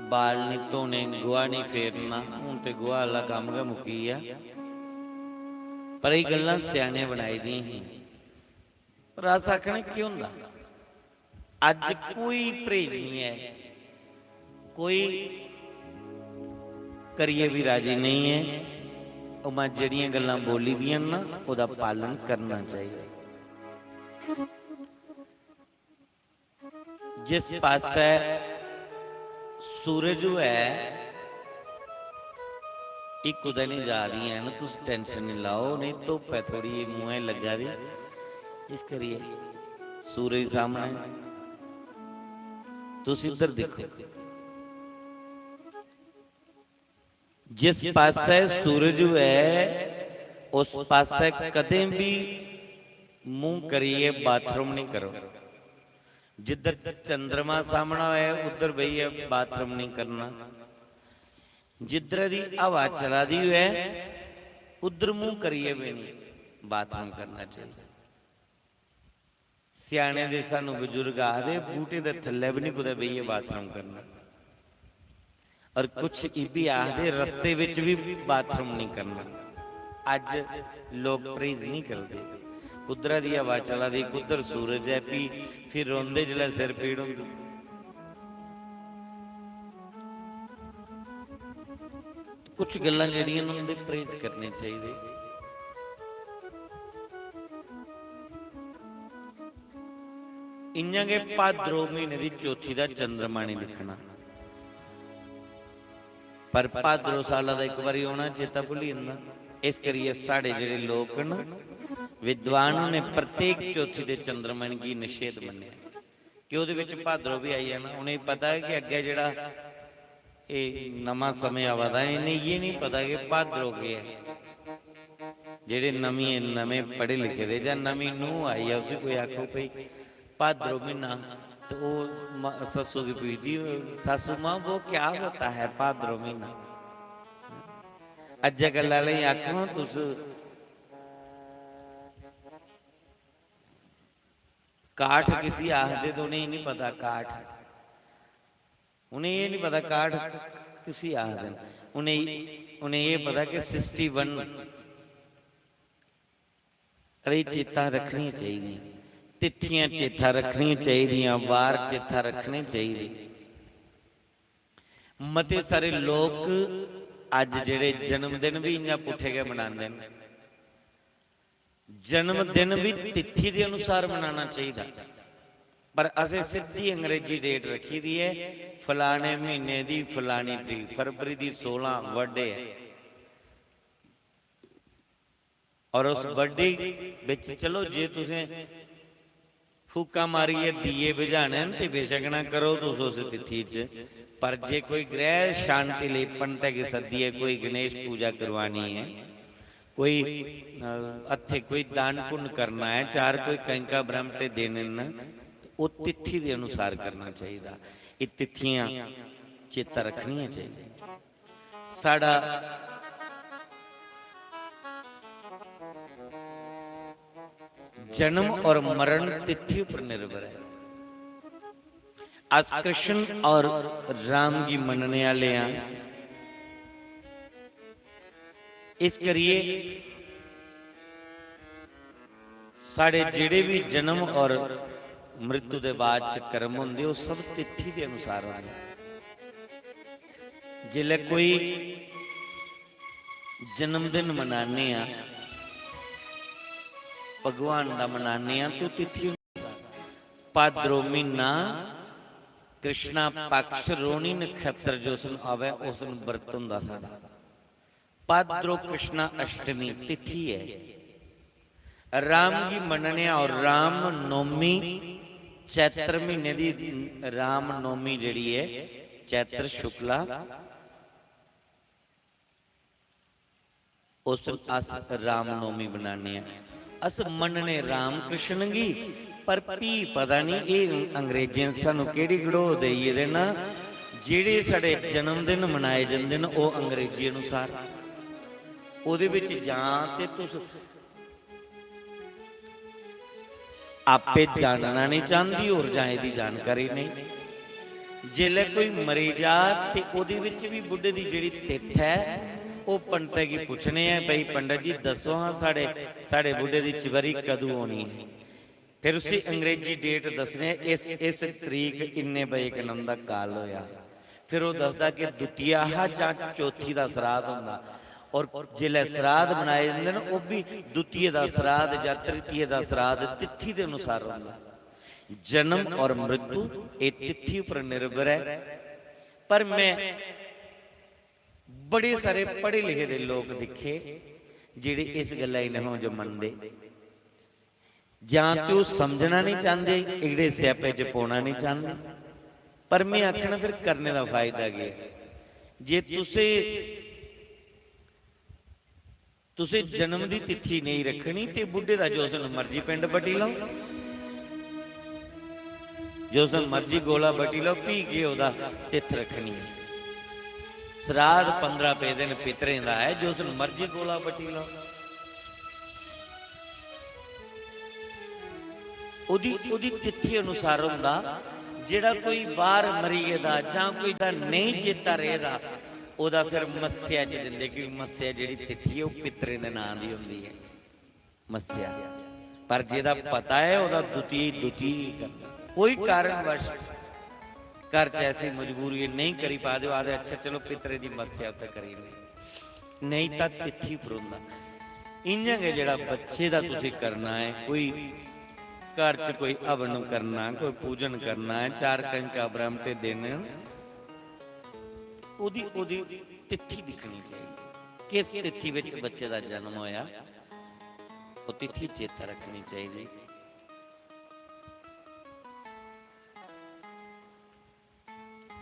बाल निं धोने, गोहा निं फेरना।" हून ते गोहा आह्ला कम्म गै मुक्की गेआ, पर एह् गल्लां स्याने बनाई दियां हियां। पर अस आखने, केह् होंदा? अज्ज कोई परहेज निं ऐ, कोई करियै बी राजी नेईं ऐ। उ'आं जेह्ड़ियां गल्लां बोली दियां न ना, ओह्दा पालन करना चाहिदा। जिस पासै सूरज होऐ, एह् कुतै निं जा दियां हैन, तुस tension निं लैओ, नेईं धुप्प ऐ थोह्ड़ी जेही मुंहै लग्गा दी, इस करियै सूरज सामनै। तुस इद्धर दिक्खो, जिस पासै सूरज होऐ, उस पासै कदें बी मूंह करियै bathroom निं करो। जिद्धर चंद्रमा सामना होऐ, उद्धर बेहियै bathroom निं करना। जिद्धरै दी हवा चला दी होऐ, उद्धर मूंह करियै बी निं bathroom करना चाहिदा। त्याने दे सानू बजुर्ग आखदे, बूटे दे थल्ले भी नहीं कुतै बेहियै बाथरूम करना। और कुछ इब्बी आखदे, रस्ते विच भी बाथरूम नहीं करना। अज लोग परहेज नहीं करदे। कुद्धरा दी हवा चला दी, कुद्धर सूरज ऐ, भी फिर रोंदे जिसलै सिर पीड़ होंदी। कुछ गल्लां जेह्ड़ियां न, उं'दे परहेज करने चाहिदे। इ'यां गै भाद्रो म्हीने दी चौथी दा चंद्रमा निं दिक्खना, पर भाद्रो साला दा इक बारी औना, चेता भुल्ली जंदा। इस करियै साढ़े जेह्ड़े लोक न, विद्वान, उ'नें प्रत्येक चौथी दे चंद्रमा गी निषेध मन्नेआ। कि ओह्दे बिच भाद्रो बी आई जाना। उ'नेंगी पता ऐ कि अग्गें जेह्ड़ा एह् नमां समें आवा दा ऐ, इ'नेंगी एह् निं पता कि भाद्रो केह् ऐ। जेह्ड़े नमिये नमें पढ़े लिखे दे जां नमीं नूंह् आई ऐ, उसी कोई आखो भई भाद्रो म्हीना, ते ओह् म-, सस्सू गी पुछदी, "सासू मां, वो क्या होता है भाद्रो म्हीना?" अज्जै कल्लै आह्लें गी आखो, "तुस काठ किसी आखदे?" ते उ'नेंगी निं पता काठ। उ'नेंगी एह् निं पता काठ किसी आखदे न। उ'नेंगी, उ'नेंगी एह् पता कि सिक्सटी वन। अरे, चेता रक्खनियां चाहिदियां, तिथियां चेता रक्खनियां चाहिदियां, वार चेता रक्खने चाहिदे। मते सारे लोक अज्ज जेह्ड़े जन्मदिन बी इ'यां पुट्ठे गै मनांदे न। जन्मदिन बी तिथि दे अनुसार मनाना चाहिदा, पर असें सिद्धी अंग्रेजी डेट रक्खी दी ऐ, फलाने महीने दी फलानी तरीक, फरवरी दी सोलां बर्थडे ऐ। और उस बर्थडे बिच, चलो, जे तुसें फूकां मारियै दीए बुझाने न ते बेशक ना करो तुस उस तिथि च, पर जे कोई ग्रह शांति लेई पंडतै गी सद्दियै कोई गणेश पूजा करवानी ऐ, कोई, अ, हत्थे कोई दान पुण्य करना ऐ, चार कोई कंजका बरैमटे देने न, ते ओह् तिथि दे अनुसार करना चाहिदा। एह् तिथियां चेता रक्खनियां चाहिदियां। साढ़ा जन्म और मरण तिथि उप्पर निर्भर है। अस कृष्ण और राम गी मन्नने आह्ले आं, इस करियै साढ़े जेह्ड़े बी जन्म और मृत्यु दे बाद च कर्म होंदे, ओह् सब तिथि दे अनुसार होंदे। जिसलै कोई जन्मदिन मनाने आं, भगवान दा मनाने आं, तो तिथि अनुसार। भाद्रो म्हीना, कृष्णा पक्ष, रोहिणी नक्षत्र जो उस दिन आवे, उस दिन व्रत होंदा साढ़ा। भाद्रो कृष्णा अष्टमी तिथि ऐ। राम गी मन्नने आं और राम नौमी, चैत्र म्हीने दी राम नौमी जेह्ड़ी ऐ, चैत्र शुक्ला, उस दिन अस राम नौमी मनाने आं। अस मन्नने राम कृष्ण गी, पर भी पता निं एह् अंग्रेजें सानूं केह्ड़ी गड़ोह् देई गेदे न, जेह्ड़े साढ़े जन्मदिन मनाए जंदे न, ओह् अंग्रेजी अनुसार। ओह्दे बिच जां ते तुस आपे जानना निं चांह्दी, होर जां एह्दी जानकारी नेईं। जेल्लै कोई मरी जा ते ओह्दे बिच बी बुड्ढे दी जेह्ड़ी तित्थ ऐ, ओह् पंडतै गी पुच्छने ऐ, "भई पंडत जी, दस्सो हां, साढ़े, साढ़े बुड्ढे दी चबरी कदूं होनी ऐ?" फिर उसी अंग्रेजी डेट दस्सने, "इस, इस तरीक इन्ने बजे कन्नै उं'दा काल होएआ।" फिर ओह् दसदा कि द्वितीया हा जां चौथी दा सराध होंदा। और जिसलै सराध मनाए जंदे न, ओह् बी द्वितीय दा सराध जां तृतीय दा सराध तिथि दे अनुसार होंदा। जन्म और मृत्यु एह् तिथि उप्पर निर्भर ऐ। पर मैं बड़े सारे पढ़े लिखे दे लोक दिक्खे जेह्ड़े इस गल्ला गी नहों जो मनदे। जां ते ओह् समझना निं चांह्दे, एह्कड़े स्यापे च पौना निं चांह्दे। पर में आखना, फिर करने दा फायदा केह् ऐ? जे तुसें, तुसें जन्म दी तिथि नेईं रक्खनी ते बुड्ढे दा जो उस दिन मर्जी पिंड बटी लैओ, जो उस दिन मर्जी गोला बटी लैओ, फ्ही केह् ओह्दा तित्थ रक्खनी ऐ? सराध पंदरां पेदे न पितरें दा ऐ, जो उस दिन मर्जी गोला बटी लैओ। ओह्दी ओह्दी तिथि अनुसार होंदा। जेह्ड़ा कोई बाहर मरी गेदा जां कोई दा नेईं चेता रेह्दा, ओह्दा फिर मस्सेआ च दिंदे, क्योंकि मस्सेआ जेह्ड़ी तिथि ऐ, ओह् पितरें दे नांऽ दी होंदी ऐ, मस्सेआ। पर जेह्दा पता ऐ, ओह्दा द्वितीय, द्वितीय करना। कोई कारणवश घर च ऐसी मजबूरी ऐ, नेईं करी पा दे, ओह् आखदे, "अच्छा, चलो, पितरें दी मस्सेआ उत्थै करी ओड़ने।" नेईं तां तिथि पर होंदा। इ'यां गै जेह्ड़ा बच्चे दा तुसें करना ऐ, कोई घर च कोई हवन करना, कोई पूजन करना ऐ, चार कंजका ब्राह्मण ते देने न, ओह्दी, ओह्दी तिथि दिक्खनी चाहिदी। किस तिथि बिच बच्चे दा जन्म होया, ओह् तिथि चेता रक्खनी चाहिदी।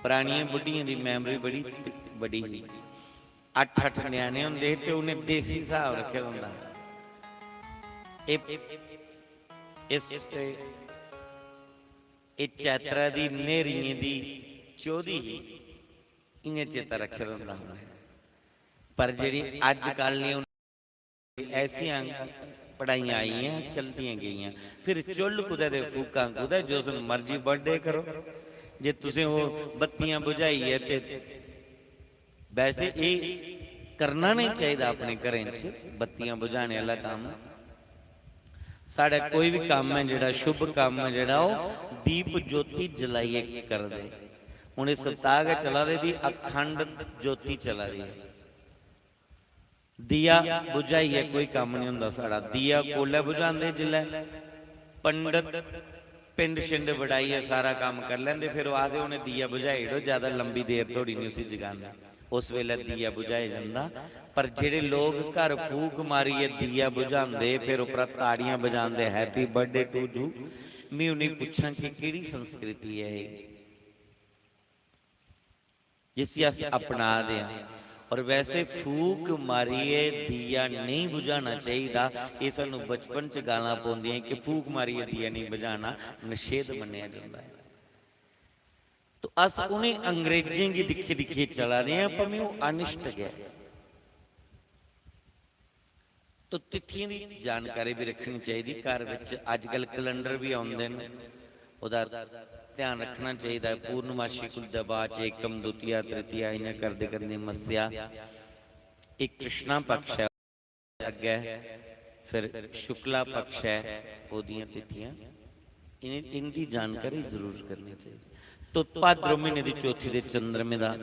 परानियें बुड्ढियें दी memory बड़ी ति-, बड़ी ही। अट्ठ अट्ठ ञ्याणे होंदे हे ते उ'नें देसी स्हाब रक्खे दा होंदा हा। एह्, इस, एह् चैत्रा दी न्हेरियें दी चौह्दी ही, इ'यां चेता रक्खे दा होंदा हा उ'नें। पर जेह्ड़ी अज्जकल दी ऐसियां पढ़ाइयां आइयां, चलदियां गेइयां। फिर चु'ल्ल कुतै ते फूकां कुतै, जिस मर्जी birthday करो। जे तुसें ओह् बत्तियां बुझाइयै ते, वैसे एह् करना निं चाहिदा अपने घरें च, बत्तियां बुझाने आह्ला कम्म। साढ़े कोई बी कम्म ऐ जेह्ड़ा, शुभ कम्म ऐ जेह्ड़ा, ओह् दीप ज्योति जलाइयै करदे। हून एह् सप्ताह गै चला दे दी, अखंड ज्योति चला दी ऐ। दिया बुझाइयै कोई कम्म निं होंदा साढ़ा। दिया कोलै बुझांदे? जिसलै पंडत पिंड शिंड बड़ाइयै सारा कम्म करी लैंदे, फिर ओह् आखदे, "उ'नें दिया बुझाई ओड़ो, जैदा लंबी देर धोड़ी निं उसी जगांदे।" उस बेल्लै दिया बुझाया जंदा। पर जेह्ड़े लोक घर फूक मारियै दिया बुझांदे, फिर उप्परा ताड़ियां बजांदे, "Happy birthday to you", में उ'नेंगी पुच्छां कि केह्ड़ी संस्कृति ऐ एह्? जिसी अस अपना दे आं। और वैसे फूक मारियै दिया नेईं बुझाना चाहिदा। एह् सानू बचपन च गालां पौंदियां कि फूक मारियै दिया नेईं बुझाना, निषेध मन्नेआ जंदा ऐ। तो अस उ'नें अंग्रेजें गी दिक्खी दिक्खियै चला दे आं, भामें ओह् अनिष्ट गै। तो तिथियें दी जानकारी भी रक्खनी चाहिदी। घर बिच अजकल calendar भी औंदे न, ओह्दा ध्यान रक्खना चाहिदा। पूर्णमाशी कुल दे बाद च एकम, द्वितीया, तृतीया, इ'यां करदे करदे मस्सेआ, इक कृष्णा पक्ष ऐ, अग्गै फिर शुक्ला पक्ष ऐ, ओह्दियां तिथियां, इ'नें, इं'दी जानकारी जरूर करनी चाहिदी। तो भाद्रो म्हीने दी चौथी दे चंद्रमे दा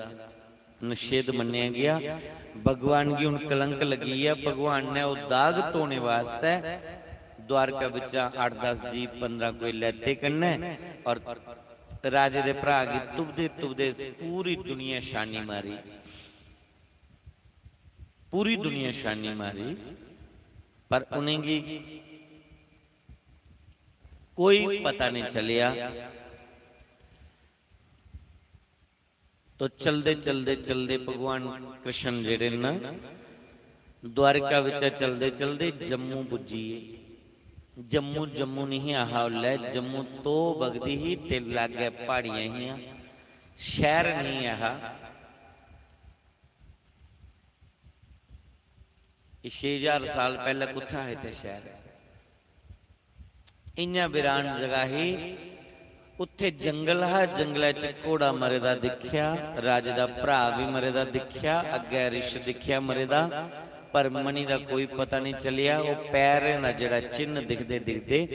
निषेध मन्नेआ गेआ। भगवान गी हुन कलंक लग्गी गेआ। भगवान ने ओह् दाग धोने वास्तै द्वारका बिच्चा अट्ठ दस जीप, पंदरां कोई लैते कन्नै, और राजे दे भ्राऽ गी तुपदे तुपदे पूरी दुनिया छानी मारी, पूरी दुनिया छानी मारी, पर उ'नेंगी कोई पता नेईं चलेआ। तो चलदे, चलदे, चलदे भगवान कृष्ण जेह्ड़े न, द्वारिका बिच्चा चलदे, चलदे जम्मू पुज्जी गे। जम्मू, जम्मू निं हा उसलै, जम्मू तो बगदी ही ते लागै प्हाड़ियां हियां, शैह्र निं ऐ हा। एह् छे ज्हार साल पैह्लें कुत्थै हा इत्थै शैह्र? इ'यां वीरान जगह ही, उत्थै जंगल हा, जंगलै च घोड़ा मरे दा दिक्खेआ, राजे दा भ्राऽ बी मरे दा दिक्खेआ, अग्गै रिछ दिक्खेआ मरे दा, पर मणि दा कोई पता निं चलेआ। ओह् पैरें दा जेह्ड़ा चिन्ह दिखदे दिखदे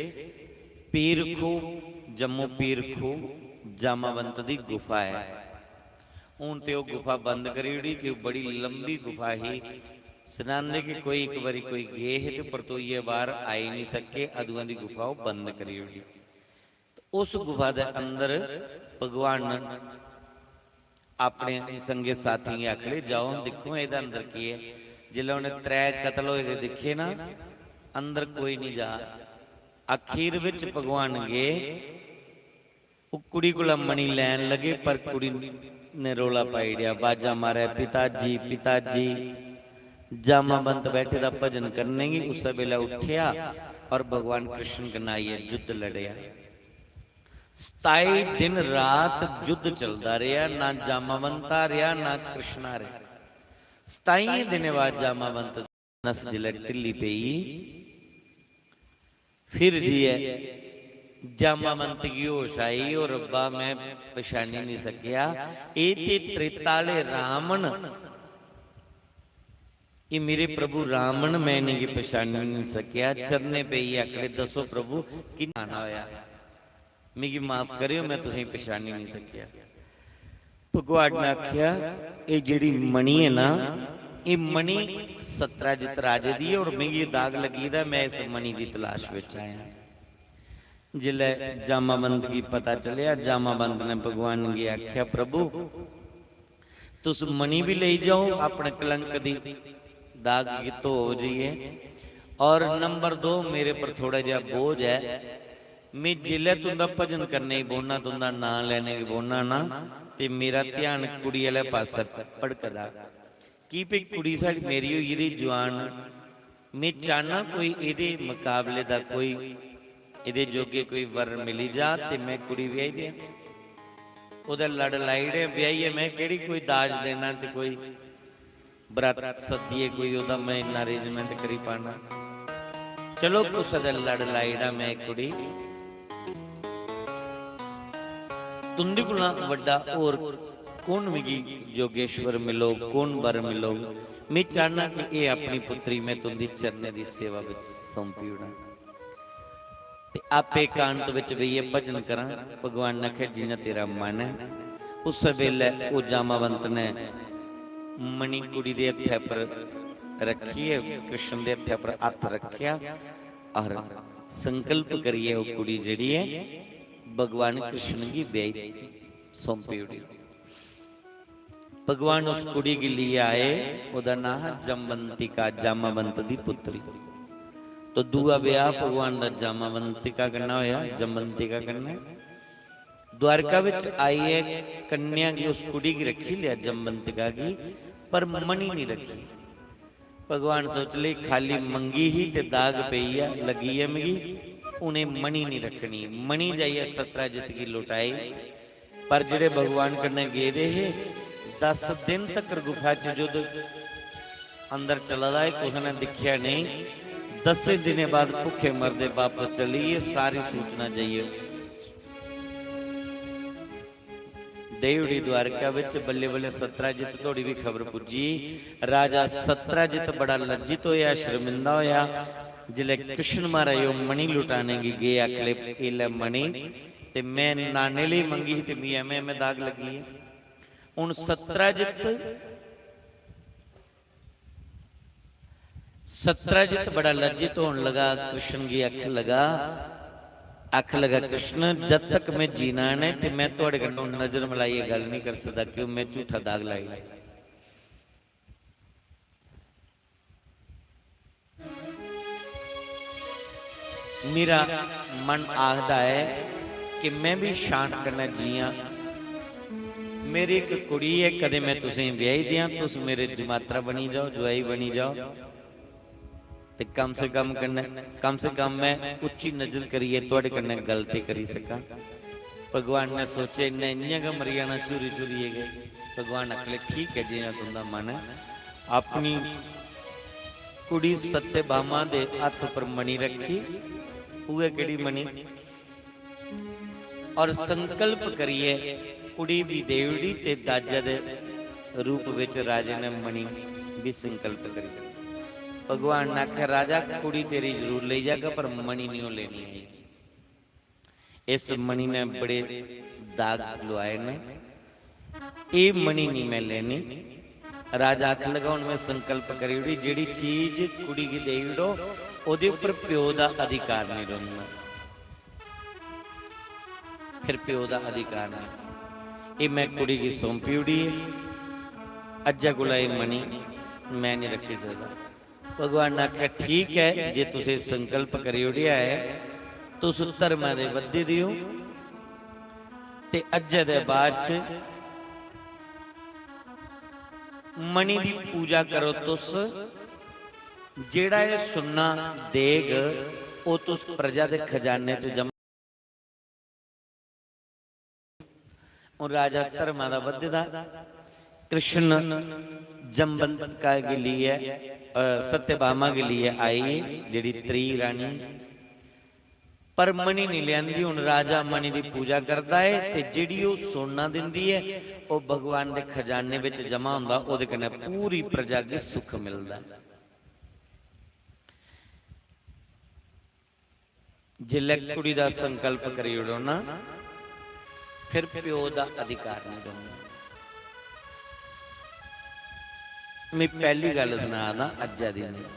पीर खूह्, जम्मू पीर खूह्, जामावंत दी गुफा ऐ। हून ते ओह् गुफा बंद करी ओड़ी, कि ओह् बड़ी लंबी गुफा ही। सनांदे कि कोई इक बारी कोई गे हे ते परतोइयै बाह्र आई निं सके, अदुआं दी गुफा ओह् बंद करी ओड़ी। ते उस गुफा दे अंदर भगवान ने अपने संगे साथियें गी आखले, "जाओ, हून दिक्खो एह्दे अंदर केह् ऐ।" जिसलै उ'नें त्रै कत्ल होए दे दिक्खे ना, अंदर कोई निं जा। आखिर बिच भगवान गे, ओह् कुड़ी कोला मणि लैन लगे, पर कुड़ी ने रौला पाई ओड़ेआ, बाजा मारै, "पिता जी, पिता जी।" जामावंत बैठे दा भजन करने गी, उस्सै बेल्लै उट्ठेआ और भगवान कृष्ण कन्नै आइयै युद्ध लड़ेआ। सताई दिन रात युद्ध चलदा रेहा, ना जामावंत हारेआ, ना कृष्ण हारेआ। सताइयें दिनें बाद जामावंत नस जिसलै ढिल्ली पेई, फिर जाइयै जामावंत गी होश आई, "ओ रब्बा, मैं पछानी नहीं सकेआ, एह् ते त्रेता आह्ले राम न, एह् मेरे प्रभु राम न, मैं इ'नेंगी पछानी नहीं सकेआ।" चरणें पेइयै आखन लगे, "दस्सो प्रभु, कि'यां आना होएआ? मिगी माफ करेओ, मैं तुसेंगी पछानी नहीं सकेआ।" भगवान ने आखेआ, "एह् जेह्ड़ी मणि ऐ ना, एह् मणि सत्राजित राजे दी ऐ और मिगी एह् दाग लग्गी दा, मैं इस मणि दी तलाश बिच आया।" जिसलै जामावंत गी पता चलेआ, जामावंत ने भगवान गी आखेआ, "प्रभु, तुस मणि बी लेई जाओ, अपने कलंक दी दाग गी धोओ जाइयै, और नंबर दो, मेरे पर थोड़ा जेहा बोझ ऐ, में जिसलै तुं'दा भजन करने गी बौह्ना, तुं'दा नांऽ लैने गी बौह्ना ना, ते मेरा ध्यान कुड़ी आह्ले पासै भड़कदा, की भई कुड़ी साढ़ी मेरी होई गेदी जुआन, में चाह्न्नां कोई एह्दे मकाबले दा कोई, एह्दे जोगे कोई वर मिली जा ते में कुड़ी ब्याही देआं। ओह्दा लड़ लाई ओड़ेआ, ब्याहियै में केह्ड़ी कोई दाज देना ते कोई बरात सद्दियै कोई ओह्दा में इन्ना arrangement करी पाना। चलो, कुसै दा लड़ लाई ओड़ां में कुड़ी, तुं'दे कोला बड्डा होर कौन मिगी जोगेश्वर मिलोग, कौन वर मिलोग? में चाह्न्नां कि एह् अपनी पुत्री में तुं'दी चरणें दी सेवा बिच सौंपी ओड़ां।" ते आपे एकांत बिच बेहियै भजन करां। भगवान ने आखेआ, "जि'यां तेरा मन ऐ।" उस्सै बेल्लै ओह् जामावंत ने मणि कुड़ी दे हत्थै पर रक्खियै, कृष्ण दे हत्थै पर हत्थ रक्खेआ और संकल्प करियै ओह् कुड़ी जेह्ड़ी ऐ, भगवान कृष्ण गी ब्याही सौंपी ओड़ी। भगवान उस कुड़ी गी लेइयै आए, ओह्दा नांऽ हा जमवंतिका, जामावंत दी पुत्री। तो दूआ ब्याह भगवान दा जामावंतिका कन्नै होया, जमवंतिका कन्नै। द्वारका बिच आइयै कन्या गी, उस कुड़ी गी रक्खी लेआ, जमवंतिका गी, पर मणि नहीं रक्खी। भगवान सोच लेई, "खाली मंगी ही ते दाग पेई ऐ, लग्गी ऐ मिगी, हून एह् मणि नहीं रक्खनी।" मणि जाइयै सत्राजित गी लौटाई। पर जेह्ड़े भगवान कन्नै गेदे हे, दस दिन तकर गुफा च युद्ध अंदर चला दा ऐ, कुसै ने दिक्खेआ नेईं। दसें दिनें बाद भुक्खे मरदे बापस चली गे, सारी सूचना जाइयै देई ओड़ी द्वारका बिच। बल्लें बल्लें सत्राजित धोड़ी बी खबर पुज्जी। राजा सत्राजित बड़ा लज्जित होया, शर्मिंदा होया। जिसलै कृष्ण महाराज ओह् मणि लुटाने गी गे, आखले, "एह् लै मणि, ते में नाने लेई मंगी ही ते मिगी एवं एवं दाग लग्गी गेआ।" हुन सत्राजित, सत्राजित बड़ा लज्जित होन लगा, कृष्ण गी आखन लगा, आखन लगा, "कृष्ण, जद तक में जीना ऐ ते में थुआढ़े कन्नै नजर मलाइयै गल्ल नहीं कर सकदा, क्यों में झूठा दाग लाई ओड़ेआ।" मेरा मन आखदा ऐ कि में बी शान कन्नै जियां। मेरी इक कुड़ी ऐ, कदें में तुसेंगी ब्याही देआं, तुस मेरे जमातरा बनी जाओ, जुआई बनी जाओ, ते कम से कम कन्नै, कम से कम में उच्ची नजर करियै थुआढ़े कन्नै गल्ल ते करी सकां। भगवान ने सोचेआ, इन्नै इ'यां गै मरी जाना झूरी झूरियै गै। भगवान आखले, "ठीक ऐ, जियां तुं'दा मन ऐ।" अपनी कुड़ी सत्यभामा दे हत्थ उप्पर मणि रक्खी, उ'ऐ केह्ड़ी मणि? और संकल्प करियै कुड़ी बी देई ओड़ी ते दाजा दे रूप बिच राजे ने मणि बी संकल्प करी ओड़ी। भगवान ने आखेआ, "राजा, कुड़ी तेरी जरूर लेई जागा, पर मणि निं ओह् लेनी आई।" इस मणि ने बड़े दाग लुआए न, एह् मणि निं में लेनी। राजा आखन लगा, "हुन में संकल्प करी ओड़ी, जेह्ड़ी चीज कुड़ी गी देई ओड़ो, ओह्दे उप्पर प्यो दा अधिकार निं रौह्ना।" फिर प्यो दा अधिकार निं। एह् में कुड़ी गी सौंपी ओड़ी ऐ, अज्जै कोला एह् मणि में निं रक्खी सकदा। भगवान ने आखेआ, "ठीक ऐ, जे तुसें संकल्प करी ओड़ेआ ऐ, तुस धर्मा दे बद्धे दे ओ, ते अज्जै दे बाद च मणि दी पूजा करो तुस, जेह्ड़ा एह् सुन्ना देग, ओह् तुस प्रजा दे खजाने च जमा।" हून राजा धर्मा दा बद्धे दा, कृष्ण जम्बंका गी लेइयै, अ, सत्यभामा गी लेइयै आई, जेह्ड़ी त्री रानी। पर मणि नहीं लियांदी। हुन राजा मणि दी पूजा करदा ऐ ते जेह्ड़ी ओह् सोना दिंदी ऐ, ओह् भगवान दे खजाने विच जमा हुंदा, ओह्दे कन्नै पूरी प्रजा गी सुख मिलदा ऐ। जिसलै कुड़ी दा संकल्प करी ओड़ो ना, फिर प्यो दा अधिकार नहीं रौंह्दा। में पैह्ली गल्ल सना दा अज्जै दी नेईं।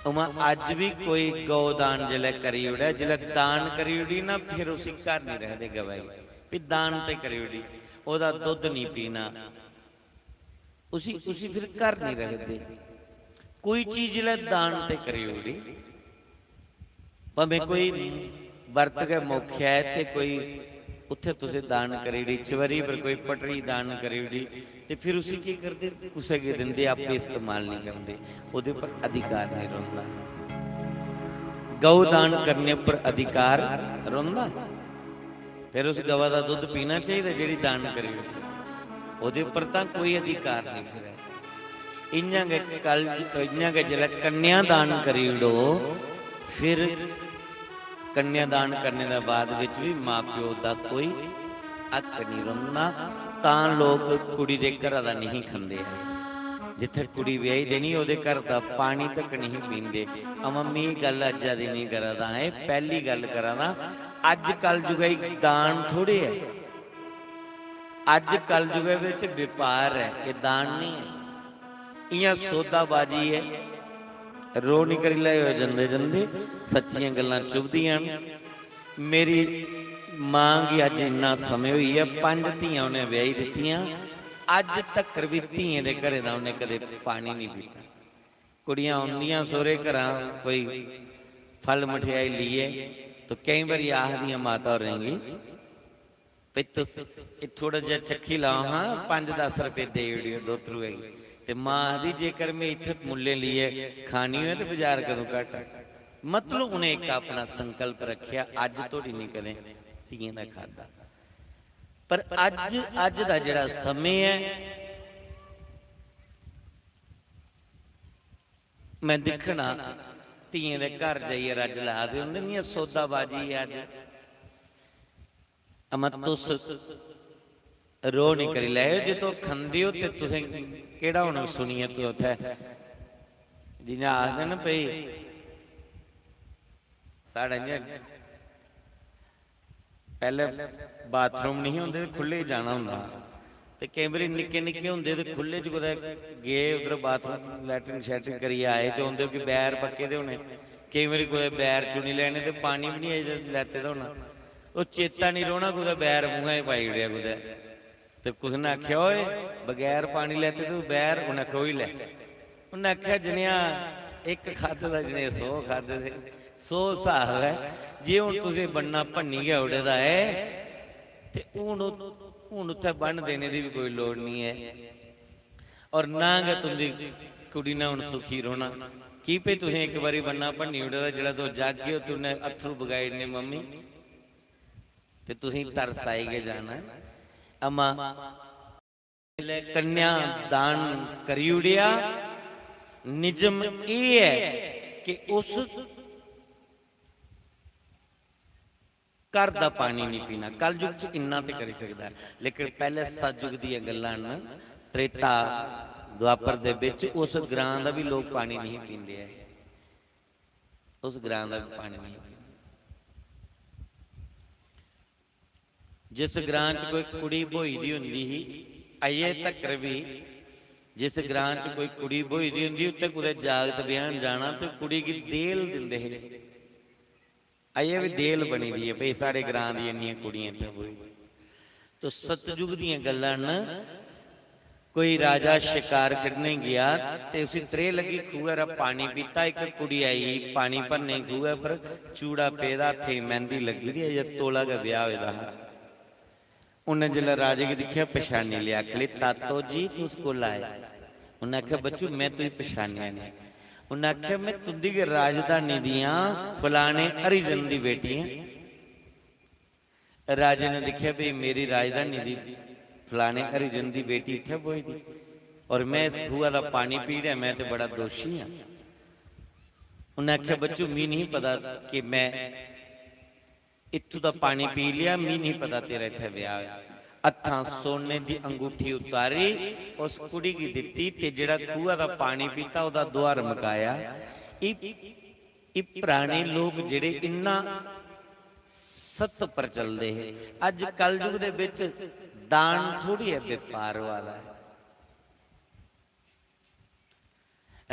उमा अज्ज बी कोई गौ दान जिसलै करी ओड़ै, जिसलै दान करी ओड़ी ना, फिर उसी घर नहीं रखदे गवै गी। भी दान ते करी ओड़ी, ओह्दा दुद्ध नहीं पीना, उसी, उसी फिर घर नहीं रखदे। कोई चीज जिसलै दान ते करी ओड़ी, भामें कोई बर्त गै मोख्या ऐ ते कोई उत्थै तुसें दान करी ओड़ी, चबरी पर कोई पटरी दान करी ओड़ी, ते फिर उसी केह् करदे? कुसै गी दिंदे, आपे इस्तेमाल नहीं करदे, ओह्दे पर अधिकार नहीं रौंह्दा। गौ दान करने पर अधिकार रौंह्दा। फिर उस गवा दा दुद्ध पीना चाहिदा जेह्ड़ी दान करी ओड़ी, ओह्दे उप्पर तां कोई अधिकार नहीं फिर ऐ। इ'यां गै कल, इ'यां गै जिसलै कन्या दान करी ओड़ो, फिर कन्या दान करने दे बाद बिच भी मां प्यो दा कोई हक नहीं रौह्ना। तां लोक कुड़ी दे घरा दा नहीं खंदे ऐ। जित्थै कुड़ी ब्याही देनी, ओह्दे घर दा पानी तक नहीं पींदे। अमा, में गल्ल अज्जा दी नहीं करा दा, एह् पैह्ली गल्ल करा दा। अज्ज कल जुगै च दान थोड़े ऐ, अज्ज कल जुगै बिच व्यापार ऐ, एह् दान नहीं ऐ। इ'यां सौदाबाजी ऐ। रोह् निं करी लैएओ, जंदे जंदे सच्चियां गल्लां चुभदियां न। मेरी मां गी अज्ज इन्ना समें होई गेआ, पंज धियां उ'नें ब्याही दित्तियां, अज्ज तक्कर बी धियें दे घरें दा उ'नें कदें पानी निं पीता। कुड़ियां औंदियां सौह्रे घरा कोई फल मठेआई लेइयै, तो केईं बारी आखदियां माता होरें गी, "भई तुस एह् थोह्ड़ा जेहा चक्खी लैओ हां, पंज दस रपेऽ देई ओड़ेओ दोतरुए गी।" ते मां आखदी, "जेकर में इत्थै मुल्लें लेइयै खानी होऐ ते बजार कदूं घट्ट ऐ?" मतलब उ'नें इक अपना संकल्प रक्खेआ, अज्ज धोड़ी निं कदें धियें दा खाद्धा। पर अज्ज, अज्ज दा जेह्ड़ा समें ऐ, में दिक्खना, धियें दे घर जाइयै रज्ज ला दे होंदे न, इ'यां सौदाबाजी ऐ अज्ज। अमा, तुस रोह् निं करी लैएओ, जे तुस खंदे ओ ते तुसें केह्ड़ा हून सुनियै तुस उत्थै जि'यां आखदे न भई साढ़े इ'यां पैह्लें बाथरूम निं हे होंदे ते खु'ल्ले च जाना होंदा हा। ते केईं बारी निक्के निक्के होंदे ते खु'ल्ले च कुतै गे उद्धर बाथरूम लैट्रिन शैट्रिन करियै आए ते उं'दे कि बैर पक्के दे होने। केईं बारी कुतै बैर चुनी लैने ते पानी बी निं अजें लैते दा होना। ओह् चेता निं रौह्ना कुतै बैर मूंहै च पाई ओड़ेआ कुतै। ते कुसै ने आखेआ, "ओए, बगैर पानी लैते तूं बैर?" उ'न्नै आखेआ, "होई लै।" उ'न्नै आखेआ, "जनेहा इक खाद्धे दा, जनेह् सौ खाद्धे दे, सौ स्हाब ऐ। जे हून तुसें बन्ना भन्नी गै ओड़े दा ऐ, ते हून ओह्, हून उत्थै बन्न देने दी बी कोई लोड़ निं ऐ। और ना गै तुं'दी कुड़ी ने हून सुखी रौह्ना, की भई तुसें इक बारी बन्ना भन्नी ओड़े दा, जिसलै तुस जागगे ओ, ते उ'न्नै अत्थरू बगाई ओड़ने, मम्मी।" ते तुसें तरस आई गै जाना ऐ। अमा, जिसलै कन्या दान करी ओड़ेआ, निजम एह् ऐ कि उस घर दा पानी निं पीना। कलयुग च इन्ना ते करी सकदा ऐ, लेकिन पैह्ले सतयुग दियां गल्लां न, त्रेता द्वापर दे बिच उस ग्रां दा बी लोक पानी नहीं पींदे ऐ। उस ग्रां दा बी पानी नहीं पींदे। जिस ग्रां च कोई कुड़ी ब्होई दी होंदी ही, अजें तकर बी जिस ग्रां च कोई कुड़ी ब्होई दी होंदी, उत्थै कुतै जागत ब्याहन जाना ते कुड़ी गी देल दिंदे हे। अजें बी देल बनी दी ऐ, भई साढ़े ग्रां दी इन्नियां कुड़ियां इत्थै ब्होई दियां। तो सतयुग दियां गल्लां न। कोई राजा शकार कड्ढने गेआ ते उसी त्रेह् लग्गी, खूहै रा पानी पीता। इक कुड़ी आई पानी भरने खूहै पर, चूड़ा पेदा, हत्थें गी मैंह्दी लग्गी दी, अजें तौला गै ब्याह् होए दा हा। उन्नै जिसलै राजे गी दिक्खेआ, पछानी लेआ, आखन लगी, "तातो जी, तुस कु'लै आए?" उन्नै आखेआ, "बच्चू, में तुगी पछानेआ नेईं।" उन्नै आखेआ, "में तुं'दी गै राजधानी दी आं, फलाने हरिजन दी बेटी आं।" राजे ने दिक्खेआ, "भई, मेरी राजधानी दी फलाने हरिजन दी बेटी इत्थै ब्होई दी, और में इस खूहा दा पानी पी ओड़ेआ, में ते बड़ा दोशी आं।" उन्नै आखेआ, "बच्चू, मी नेईं पता कि में इत्थूं दा पानी पी लिया, मी नहीं पता तेरा इत्थै ब्याह होया। हत्थां सोने दी अंगूठी उतारी, उस कुड़ी गी दित्ती ते जेड़ा खूहा दा पानी पीता, ओदा दुआर मकाया। इब, इब पराने लोक जेड़े इन्ना सत्य पर चलदे हे, अज्ज कलयुग दे बिच दान थोड़ी ऐ, व्यापार वाला है।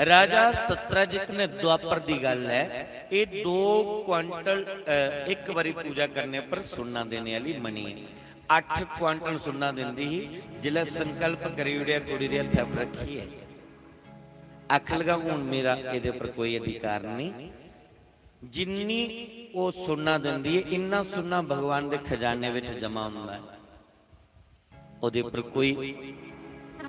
राजा सत्राजित ने, द्वापर दी गल्ल ऐ, एह् दो क्वांटल, अ, इक बारी पूजा करने पर सुन्ना देने आह्ली मणि ऐ। अट्ठ क्वांटल सुन्ना दिंदी ही, जिसलै संकल्प करी ओड़ेआ कुड़ी दे हत्थै पर रक्खियै, आखन लगा, "हून मेरा एह्दे पर कोई अधिकार नेईं।" जिन्नी ओह् सुन्ना दिंदी ऐ, इन्ना सुन्ना भगवान दे खजाने बिच जमा होंदा ऐ। ओह्दे पर कोई